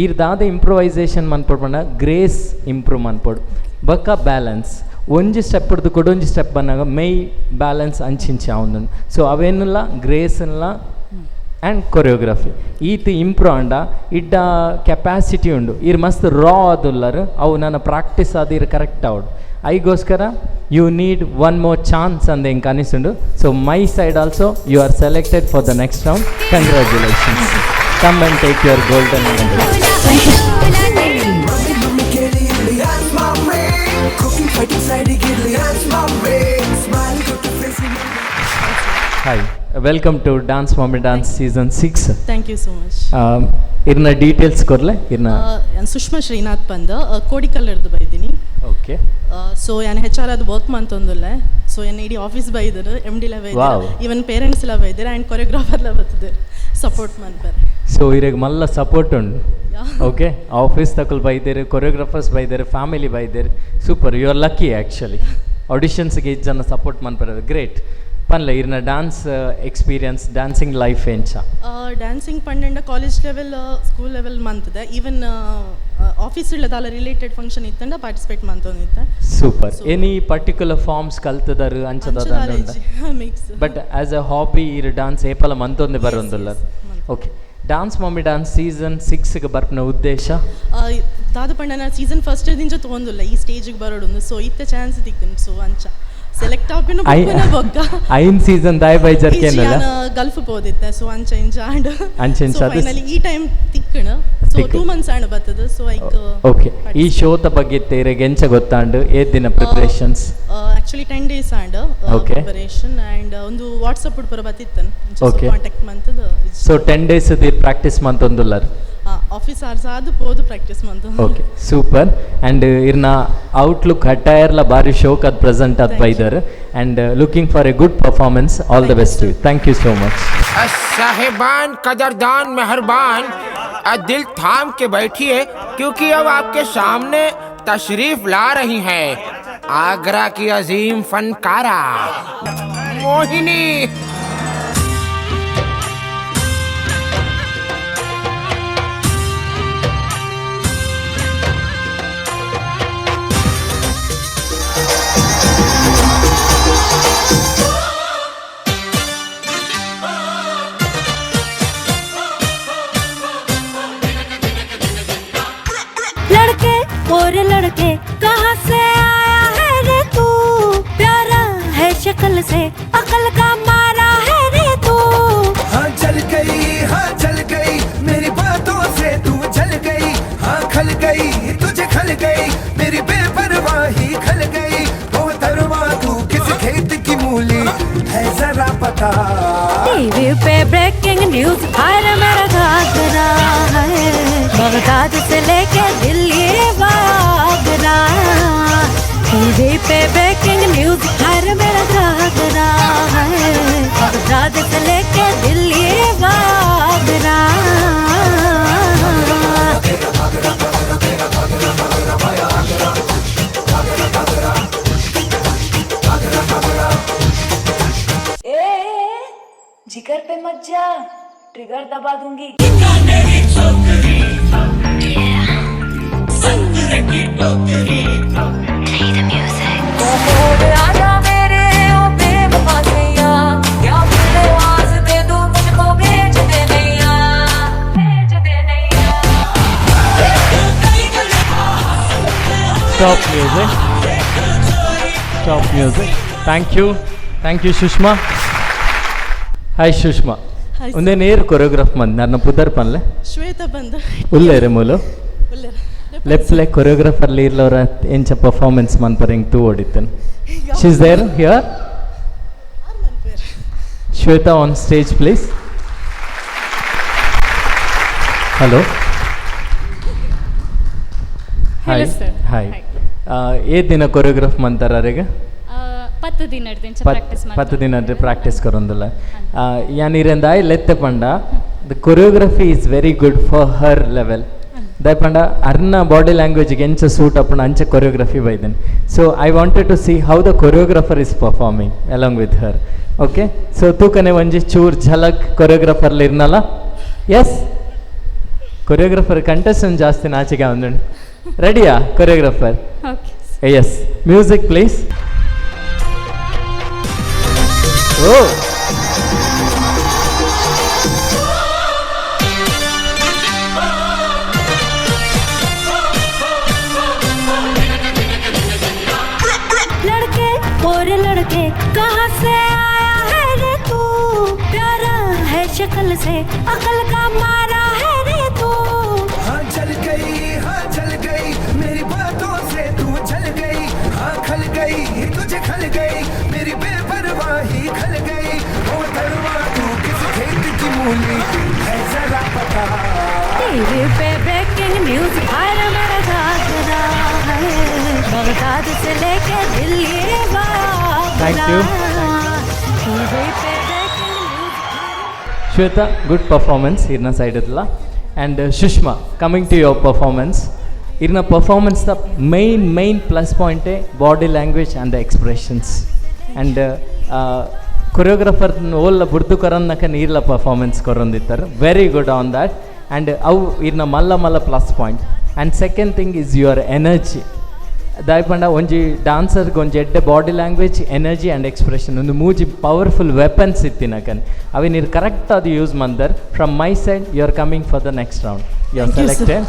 ಈರ್ ದಾದ ಇಂಪ್ರೂವೈಸೇಷನ್ ಮನ್ಪೊಡು ಪಂಡ ಗ್ರೇಸ್ ಇಂಪ್ರೂವ್ ಮನ್ಪೊಡು ಬೊಕ್ಕ ಬ್ಯಾಲೆನ್ಸ್ ಒಂಜಿ ಸ್ಟೆಪ್ ಹಿಡ್ದು ಕೊಡೊಂಜಿ ಸ್ಟೆಪ್ ಬಂದಾಗ ಮೇಯ್ ಬ್ಯಾಲೆನ್ಸ್ ಅಂಚಿಂಚಿ ಆವೊಂದುಂಡು. ಸೊ ಅವೇನುಲ್ಲ ಗ್ರೇಸ್ನ್ಲ ಆ್ಯಂಡ್ ಕೊರಿಯೋಗ್ರಫಿ ಈತ ಇಂಪ್ರೂವ್ ಆಂಡ ಇಡ್ಡ ಕೆಪಾಸಿಟಿ ಉಂಡು ಇರ್ ಮಸ್ತ್ ರಾ ಆದುಲ್ಲರ್ ಅವು ನನ್ನ ಪ್ರಾಕ್ಟೀಸ್ ಆದ ಇರ್ ಕರೆಕ್ಟ್ ಆವಡು. ಐಗೋಸ್ಕರ you need one more chance ಅಂದ ಹಿಂಗೆ ಅನಿಸುಂಡು. So my side also you are selected for the next round. Congratulations. Come and take your golden medal. Hi, welcome to Dance Mummy Dance season 6. Thank you so much. ಇರ್ನ details ಕೊರ್ಲೆ ಇರ್ನ. ಸುಷ್ಮಾ ಶ್ರೀನಾಥ್ ಬಂದ ಕೋಡಿಕಲ್ಲರ್ದು ಬೈದಿನಿ. Okay. ಸೊ ಯಾನ್ H R ಅದು work ಮಂತೊಂದುಲ್ಲೆ. ಸೊ ಎನ್ನ ಇಡೀ office ಬೈದರು, ಎಮ್ ಡಿಲ ಬೈದರು, ಈವನ್ ಪೇರೆಂಟ್ಸ್ ಎಲ್ಲ ಬೈದರು ಆ್ಯಂಡ್ ಕೊರಿಯೋಗ್ರಾಫರ್ಲ ಬರ್ತದೆ ಸಪೋರ್ಟ್ ಮನ್ಪರೆ. ಸೊ ಇರೆಗ್ ಮಲ್ಲ ಸಪೋರ್ಟ್ ಉಂಡು. ಓಕೆ, ಆಫೀಸ್ ತಕಲ್ ಬೈದೇರು, ಕೊರಿಯೋಗ್ರಾಫರ್ಸ್ ಬೈದೇರು, ಫ್ಯಾಮಿಲಿ ಬೈದೇರು. Super, you are lucky actually. ಆಡಿಷನ್ಸ್ಗೆ ಇಷ್ಟು ಜನ ಸಪೋರ್ಟ್ ಮನ್ಪರೆ, ಗ್ರೇಟ್. ಪನ್ಲೆ ಇರ್ನ ಡಾನ್ಸ್ ಎಕ್ಸ್ಪೀರಿಯನ್ಸ್, ಡ್ಯಾನ್ಸಿಂಗ್ ಲೈಫ್ ಎಂಚ? ಡ್ಯಾನ್ಸಿಂಗ್ ಪಂಡೆಂಡ ಕಾಲೇಜ್ ಲೆವೆಲ್ ಸ್ಕೂಲ್ ಲೆವೆಲ್ ಮಂತದೆ, ಈವನ್ ಆಫೀಸ್ ಇಲ್ಲದಾಲ ರಿಲೇಟೆಡ್ ಫಂಕ್ಷನ್ ಇತ್ತಂಡ ಪಾರ್ಟಿಸಿಪೇಟ್ ಮಂತೊಂದಿತ್ತೆ. ಸೂಪರ್. ಎನಿ ಪರ್ಟಿಕ್ಯುಲರ್ ಫಾರ್ಮ್ಸ್ ಕಲ್ತದಾರು ಅಂಚದ? Mix. But as a hobby ಇರ್ ಡಾನ್ಸ್ ಏಪಲ ಮಂತೊಂದೆ ಬರೋಂದುಲ್ಲ. Okay, dance mummy dance season 6ಗೆ ಬರ್ಪನ ಉದ್ದೇಶ? ದಾದ ಪಂಡ ಸೀಸನ್ ಫಸ್ಟ್ ದಿಂಚ ತೊಗೊಂದುಲ್ಲ ಈ ಸ್ಟೇಜಿಗೆ ಬರೋಡೊಂದು. ಸೊ ಇತ್ತೆ ಚಾನ್ಸ್ ತಿಕ್ತೇನೆ. ಸೊ ಅಂಚ ಸೆಲೆಕ್ಟ್ ಆಪಿನ ಬೊಕ್ಕನ ಬೊಕ್ಕ ಐನ್ ಸೀಸನ್ ದಾಯ್ ಬೈಜರ್ ಕೇನಲ್ಲ ಗಲ್ಫ್ ಪೋದಿತ್ತೆ. ಸೊ ಅಂಚ ಇಂಚ ಆಂಡ್ ಅಂಚ ಇಂಚ ಫೈನಲಿ ಈ ಟೈಮ್ ತಿಕ್ಕಣ. ಸೊ 2 ಮಂತ್ಸ್ ಆಂಡ್ ಬರ್ತದೆ. ಸೊ ಐಕ್ ಓಕೆ. ಈ ಶೋತ ಬಗ್ಗೆ ತೇರೆಗೆ ಎಂಚ ಗೊತ್ತಾಂಡ್ ಏತ್ ದಿನ preparations? Actually 10 days and preparation and ಒಂದು ವಾಟ್ಸ್ಆಪ್ ಪೂರ ಬತ್ತಿತ್ತನ್ ಕಾಂಟ್ಯಾಕ್ಟ್ ಮಂತದ. ಸೊ 10 days the practice ಮಂತೊಂದುಲ್ಲರ್? Office hours ಆದು ಪೋದು practice month. Okay, super. And ಇರ್ನ ಔಟ್ಲುಕ್ ಅಟೈರ್ಲ ಬಾರಿ ಶೋಕ್ ಅದು ಪ್ರೆಸೆಂಟ್ ಅದು ಬೈದರ್. And looking for a good performance. All the best. Thank you so much. साहेबान कदरदान मेहरबान, दिल थाम के बैठिए क्योंकि अब आपके सामने तशरीफ ला रही हैं आगरा की अजीम फनकारा मोहिनी। लड़के और लड़के कहाँ से आया है रे तू, प्यार शक्ल से अकल का मारा है रे तू। हाँ जल गई, हाँ जल गई, मेरी बातों से तू जल गई। हाँ खल गई, तुझे खल गई, मेरी बेपरवाही खल गई। मोहतरमा तू किस खेत की मूली है जरा पता। टीवी पे ब्रेकिंग न्यूज हर मेरा घाघरा है, बगदाद से लेके दिल्ली आगरा। टीवी पे ब्रेकिंग न्यूज हर मेरा घाघरा है, बगदाद से लेके दिल्ली आगरा। ए जिगर पे मत जा, ट्रिगर दबा दूंगी। तू मोड़ आजा मेरे ओ बेवफा सैया, क्या फिर आवाज दे दूं मुझको भेज दे नैया, भेज दे नैया। Stop music. Stop music. Thank you. Thank you, Sushma. Hi, Sushma. Hi, sir. ಉಂದೆ ನೇರ್ ಕೊರಿಯೋಗ್ರಾಫ್ ಮಂದ್ ನನ್ನ ಪುದರ್ ಪನ್ಲೆ. ಶ್ವೇತಾ ಬಂದ. ಉಲ್ಲೇರೆ ಮೂಲು. ಉಲ್ಲೇರ. ಲೆಫ್ಟ್ ಕೊರಿಯೋಗ್ರಾಫರ್ ಲೀರ್ಲವರ ಎಂಚ ಪರ್ಫಾರ್ಮೆನ್ಸ್ ಮನ್ಪರ್ ಎಂಗ್ ತೂ ಓಡಿತ್ತನ್. She is there here. Shweta on stage please. Hello. Hello, sir. Hi. ಏ ದಿನ ಕೊರಿಯೋಗ್ರಾಫ್ ಮಂತಾರ ಅರೆಗ? 10 ದಿನ ಪ್ರಾಕ್ಟೀಸ್. 10 ದಿನ ಪ್ರಾಕ್ಟೀಸ್ ಕರೊಂದುಲ್ಲ. ಯಾನ್ ಇರೆಂದಾಯ್ ಲೆತ್ತೆ ಪಂಡ the choreography is very good for her level. ದಾಯ್ ಪಂಡ ಅರ್ನ ಬಾಡಿ ಲ್ಯಾಂಗ್ವೇಜ್ಗೆ ಎಂಚ ಸೂಟ್ ಅಪ್ಪಣ ಅಂಚ choreography ಬೈದನ್. So I wanted to see how the choreographer is performing along with her. Okay, so ತೂಕನೆ ಒಂಜಿ ಚೂರ್ ಝಲಕ್ ಕೊರಿಯೋಗ್ರಾಫರ್ ಇರ್ನಲ್ಲ. S, choreographer contestant ಜಾಸ್ತಿ ನಾಚಿಕೆ ಒಂದು. ರೆಡಿಯಾ choreographer? Okay. Yes, music please. Oh, लड़के और लड़के कहाँ से आया है रे तू, प्यारा है शक्ल से अकल का मारा है रे तू। हाँ जल गई, हाँ जल गई, मेरी बातों से तू जल गई। हाँ खल गई, तुझे खल गई, मेरी बेपरवाही खल गई। मोहतरमा तू किस खेत की मूली है जरा पता। टीवी पे ब्रेकिंग न्यूज हर मेरा घाघरा है, बगदाद से लेके दिल्ली Thank you. TV पे breaking news. Shweta, good performance ಇರ್ನ side ಇತ್ತಲ್ಲ. And Sushma, coming to your performance, ಇರ್ನ performance the main plus ಪಾಯಿಂಟೇ body language and the expressions. And choreographer ಓಲ್ಲ ಬುರ್ದು ಕೊರನ್ನಕ ನೀರ್ಲ ಪರ್ಫಾರ್ಮೆನ್ಸ್ ಕೊರೊಂದಿತ್ತಾರೆ. Very good on that. And ಅವು ಇರ್ನ ಮಲ್ಲ ಮಲ್ಲ plus point. And second thing is your energy. ದಾಯ್ ಪಂಡ ಒಂಜಿ ಡಾನ್ಸರ್ಗೆ ಒಂಜಿ ಎಡ್ಡೆ body language, energy and expression ಒಂದು ಮೂಜಿ ಪವರ್ಫುಲ್ ವೆಪನ್ಸ್ ಇತ್ತಿನಕನ್. ಅವಿ ನೀರು ಕರೆಕ್ಟ್ ಅದು use ಮಂದರ್. From my side you are coming for the next round. You are Thank you, sir. Selected.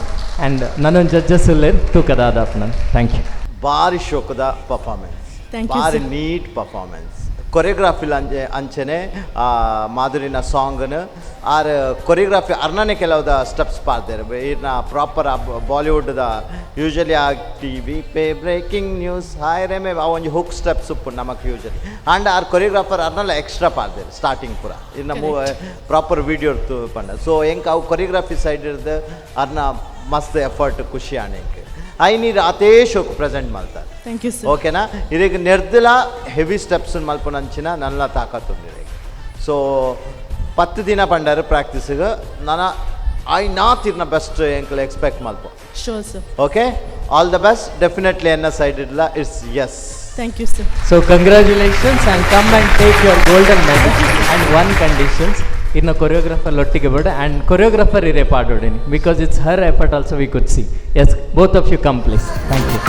And ನನ್ನೊಂದು ಜಡ್ಜಸ್ ಉಲ್ಲೇರ್ ತೂಕದಾದಪ್ಪ ನಾನು. Thank you. ಬಾರಿ ಶೋಕದ performance. Thank you, ಬಾರಿ sir. Neat performance. ಕೊರಿಯೋಗ್ರಾಫಿಲ್ ಅಂಚೆ ಅಂಚನೆ ಮಾಧುರಿನ ಸಾಂಗ್ನ ಆರ್ ಕೊರಿಯೋಗ್ರಫಿ ಅರ್ನನೆ ಕೆಲವುದ ಸ್ಟೆಪ್ಸ್ ಪಾಡ್ದೇರು. ಇರ್ನ ಪ್ರಾಪರ್ ಆ ಬಾಲಿವುಡ್ದ usually ಆ TV pay breaking news hi ರೇಮೆ ಆ ಒಂಜಿ ಹುಕ್ ಸ್ಟೆಪ್ಸ್ ಉಪ್ಪು ನಮಕ್ usually. And R choreographer ಅರ್ನಲ್ಲ extra ಪಾಡ್ದೇರು starting ಪೂರ ಇರ್ನ ಪ್ರಾಪರ್ ವೀಡಿಯೋ ಪಂಡ. ಸೊ ಎಂಕ್ ಅವು ಕೊರಿಯೋಗ್ರಫಿ ಸೈಡ್ ಇರ್ದು ಅರ್ನ ಮಸ್ತ್ ಎಫರ್ಟ್ ಖುಷಿ ಆಣೆ ಎಂಕ್. I ನೀರು ಅತೇ ಶೋಕ್ ಪ್ರೆಸೆಂಟ್ ಮಲ್ತಾರೆ. Thank you sir. ಓಕೆನಾ? ಇದೀಗ ನೆರ್ದಲ ಹೆವಿ ಸ್ಟೆಪ್ಸ್ ಮಲ್ಪುನಂಚಿನ ನನ್ನ ತಾಕತ್ತುಂಡು ಇರೆಗ್. ಸೊ 10 ದಿನ ಪಂಡಾರು ಪ್ರಾಕ್ಟೀಸ್ಗೆ ನನ I ನಾತ್ ಇರ್ನ ಬೆಸ್ಟ್ ಎಂಕಲ್ ಎಕ್ಸ್ಪೆಕ್ಟ್ ಮಲ್ಪ. Sure sir. Okay, all the best. Definitely ಎನ್ನ ಸೈಡ್ ಇಡ್ಲ it's yes. Thank you sir. So congratulations and come and take your golden medal. And one conditions, ಇನ್ನು ಕೊರಿಯೋಗ್ರಾಫರ್ ಒಟ್ಟಿಗೆ ಬೇಡ ಆ್ಯಂಡ್ ಕೊರಿಯೋಗ್ರಾಫರ್ ಇರೇ ಪಾಡೋಡಿನಿ, because it's her effort also we could see. Yes, both of you come please. Thank you.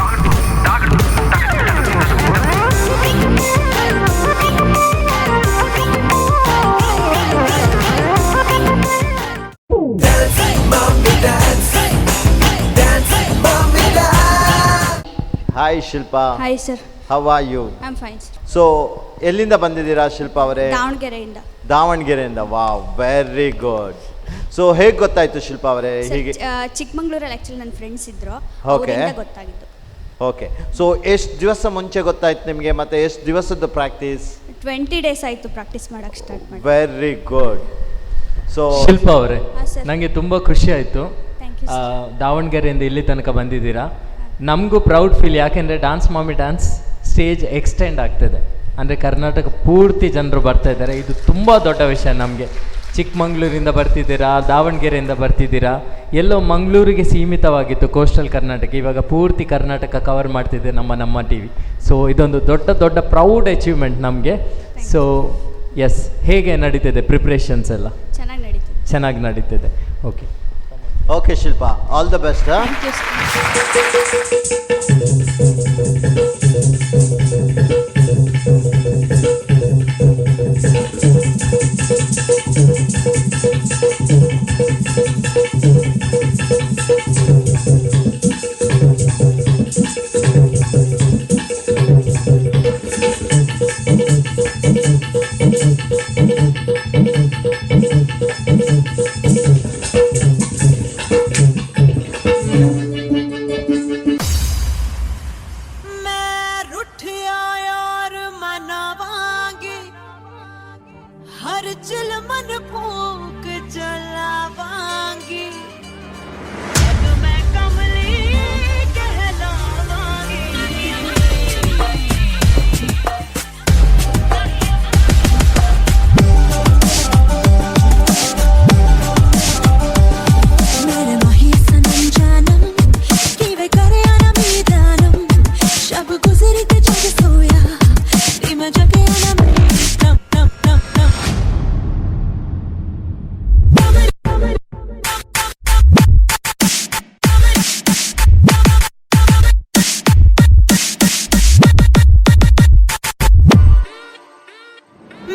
Hi Hi Shilpa. Hi sir. How are you? I am fine sir. So ಎಲ್ಲಿಂದ ಬಂದಿದ್ದೀರಾ ಶಿಲ್ಪಾ ಅವರೇ? ದಾವಣಗೆರೆಯಿಂದ. ದಾವಣಗೆರೆಯಿಂದ. Wow, very good. So ಹೇಗೆ ಗೊತ್ತಾಯ್ತು ಶಿಲ್ಪಾ ಅವರೇ? ಹೀಗೆ ಚಿಕ್ಕಮಂಗ್ಳೂರಲ್ಲಿ ಆ್ಯಕ್ಚುಲಿ ನನ್ನ ಫ್ರೆಂಡ್ಸ್ ಇದ್ರು, Okay. ಅವರಿಂದ ಗೊತ್ತಾಗಿದ್ದು. ಓಕೆ, ಸೊ ಎಷ್ಟು ದಿವಸ ಮುಂಚೆ ಗೊತ್ತಾಯ್ತು ನಿಮಗೆ ಮತ್ತೆ ಎಷ್ಟು ದಿವಸದ್ದು ಪ್ರಾಕ್ಟೀಸ್? 20 ಡೇಸ್ ಆಯಿತು ಪ್ರಾಕ್ಟೀಸ್ ಮಾಡೋಕ್ಕೆ ಸ್ಟಾರ್ಟ್ ಮಾಡಿ. Very good. So Shilpa ಅವರೇ, ಹಾಂ ಸರ್. ನನಗೆ ತುಂಬ ಖುಷಿ ಆಯಿತು. Thank you sir. ದಾವಣಗೆರೆಯಿಂದ ಇಲ್ಲಿ ತನಕ ಬಂದಿದ್ದೀರಾ, ನಮಗೂ ಪ್ರೌಡ್ ಫೀಲ್. ಯಾಕೆಂದರೆ dance mommy dance stage extend ಆಗ್ತಿದೆ, ಅಂದರೆ ಕರ್ನಾಟಕ ಪೂರ್ತಿ ಜನರು ಬರ್ತಾ ಇದ್ದಾರೆ. ಇದು ತುಂಬ ದೊಡ್ಡ ವಿಷಯ ನಮಗೆ. ಚಿಕ್ಕಮಂಗ್ಳೂರಿಂದ ಬರ್ತಿದ್ದೀರಾ, ದಾವಣಗೆರೆಯಿಂದ ಬರ್ತಿದ್ದೀರಾ, ಎಲ್ಲೋ ಮಂಗಳೂರಿಗೆ ಸೀಮಿತವಾಗಿತ್ತು ಕೋಸ್ಟಲ್ ಕರ್ನಾಟಕ, ಇವಾಗ ಪೂರ್ತಿ ಕರ್ನಾಟಕ ಕವರ್ ಮಾಡ್ತಿದೆ ನಮ್ಮ ನಮ್ಮ T V. So ಇದೊಂದು ದೊಡ್ಡ ದೊಡ್ಡ ಪ್ರೌಡ್ ಅಚೀವ್ಮೆಂಟ್ ನಮಗೆ. ಸೊ ಎಸ್, ಹೇಗೆ ನಡೀತಿದೆ ಪ್ರಿಪ್ರೇಷನ್ಸ್ ಎಲ್ಲ? ಚೆನ್ನಾಗಿ ನಡೀತಿದೆ. ಚೆನ್ನಾಗಿ ನಡೀತಿದೆ. Okay okay Shilpa, all the best. Thank you sir. मैं रुठिया यार मनावांगी, हर चिलमन फूक जलावांगी, जग मैं कमली कहलावांगी। मेरे माही सनम जानम कीवे करे आना मीदानम, शब गुजरी ते जग सोया नी मैं जगे आना नम नम नम नम।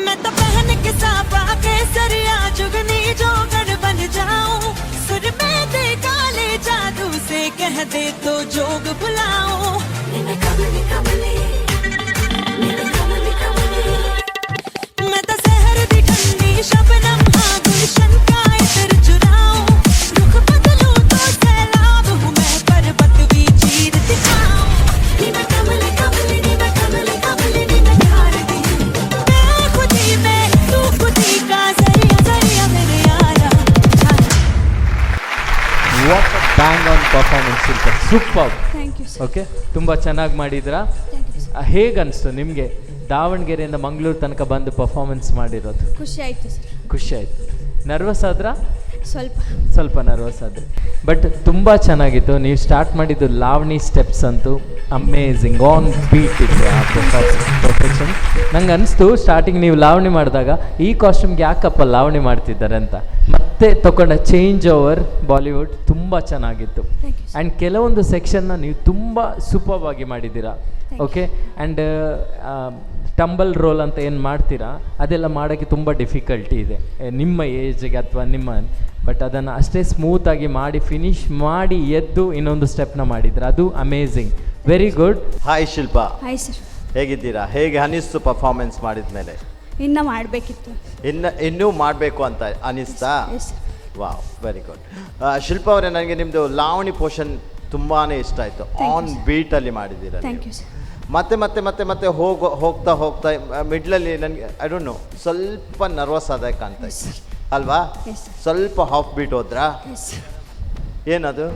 मैं तो पहन के साफा केसरिया जुगनी जोगन बन जाऊं, सुर में दे काले जादू से कह दे तो जोग बुलाऊं। मैं कमली कमली, मैं कमली कमली, मैं तो शहर दी ठंडी शबनम हाँ गुलशन का इत्र चुराऊं, रुख बदलूं तो सैलाब हूँ मैं पर्वत भी चीर दिखाऊं। नी मैं कमली कमली, नी मैं कमली कमली, नी मैं प्यार दी बेखुदी में तू खुदी का जरिया जरिया मेरे यारा। What bang on performance Shilpa, super. Thank you sir. Okay, ತುಂಬ ಚೆನ್ನಾಗಿ ಮಾಡಿದ್ರಾ. Thank you sir. ಹೇಗೆ ಅನಿಸ್ತು ನಿಮಗೆ ದಾವಣಗೆರೆಯಿಂದ ಮಂಗಳೂರು ತನಕ ಬಂದು ಪರ್ಫಾರ್ಮೆನ್ಸ್ ಮಾಡಿರೋದು? ಖುಷಿ ಆಯಿತು ಸರ್. ಖುಷಿ ಆಯಿತು. ನರ್ವಸ್ ಆದ್ರಾ? ಸ್ವಲ್ಪ. ಸ್ವಲ್ಪ ನರ್ವಸ್ ಆದ್ರಿ, ಬಟ್ ತುಂಬ ಚೆನ್ನಾಗಿತ್ತು. ನೀವು ಸ್ಟಾರ್ಟ್ ಮಾಡಿದ್ದು ಲಾವಣಿ ಸ್ಟೆಪ್ಸ್ ಅಂತೂ amazing, on beet ಇತ್ತು ಆ ಪರ್ಫೆಕ್ಷನ್. ನಂಗೆ ಅನಿಸ್ತು ಸ್ಟಾರ್ಟಿಂಗ್ ನೀವು ಲಾವಣಿ ಮಾಡಿದಾಗ ಈ ಕಾಸ್ಟ್ಯೂಮ್ಗೆ ಯಾಕಪ್ಪ ಲಾವಣಿ ಮಾಡ್ತಿದ್ದಾರೆ ಅಂತ. ಮತ್ತೆ ತಗೊಂಡ change over Bollywood ತುಂಬ ಚೆನ್ನಾಗಿತ್ತು. Thank you sir. And ಕೆಲವೊಂದು ಸೆಕ್ಷನ್ನ ನೀವು ತುಂಬ ಸೂಪರ್ವಾಗಿ ಮಾಡಿದ್ದೀರಾ. Thank you. Okay, and tumble roll ಅಂತ ಏನು ಮಾಡ್ತೀರಾ ಅದೆಲ್ಲ ಮಾಡೋಕ್ಕೆ ತುಂಬ ಡಿಫಿಕಲ್ಟಿ ಇದೆ ನಿಮ್ಮ ಏಜ್ಗೆ ಅಥವಾ ನಿಮ್ಮ, ಬಟ್ ಅದನ್ನು ಅಷ್ಟೇ ಸ್ಮೂತಾಗಿ ಮಾಡಿ ಫಿನಿಶ್ ಮಾಡಿ ಎದ್ದು ಇನ್ನೊಂದು ಸ್ಟೆಪ್ನ ಮಾಡಿದ್ರೆ ಅದು amazing. Very good. Hi Shilpa. Hi sir. ಹೇಗಿದ್ದೀರಾ? ಹೇಗೆ ಅನಿಸ್ತು ಪರ್ಫಾರ್ಮೆನ್ಸ್ ಮಾಡಿದ ಮೇಲೆ? ಇನ್ನೂ ಮಾಡಬೇಕಿತ್ತು. ಇನ್ನೂ ಮಾಡಬೇಕು ಅಂತ ಅನಿಸ್ತಾ? Yes sir. Wow, very good. Shilpa ಅವರೇ, ನನಗೆ ನಿಮ್ಮದು ಲಾವಣಿ ಪೋರ್ಷನ್ ತುಂಬಾ ಇಷ್ಟ ಆಯಿತು. Thank you, on sir. ಬೀಟಲ್ಲಿ ಮಾಡಿದ್ದೀರಾ Thank ನೀವು. you sir. ಮತ್ತೆ ಮತ್ತೆ ಮತ್ತೆ ಮತ್ತೆ ಹೋಗ್ತಾ ಹೋಗ್ತಾ ಮಿಡ್ಲಲ್ಲಿ ನನಗೆ I don't know ಸ್ವಲ್ಪ ನರ್ವಸ್ ಆದಾಗ ಕಾಣ್ತಾ ಇತ್ತು ಅಲ್ವಾ? Yes sir. ಸ್ವಲ್ಪ ಹಾಫ್ ಬೀಟ್ ಹೋದ್ರಾ? Yes. ಏನದು?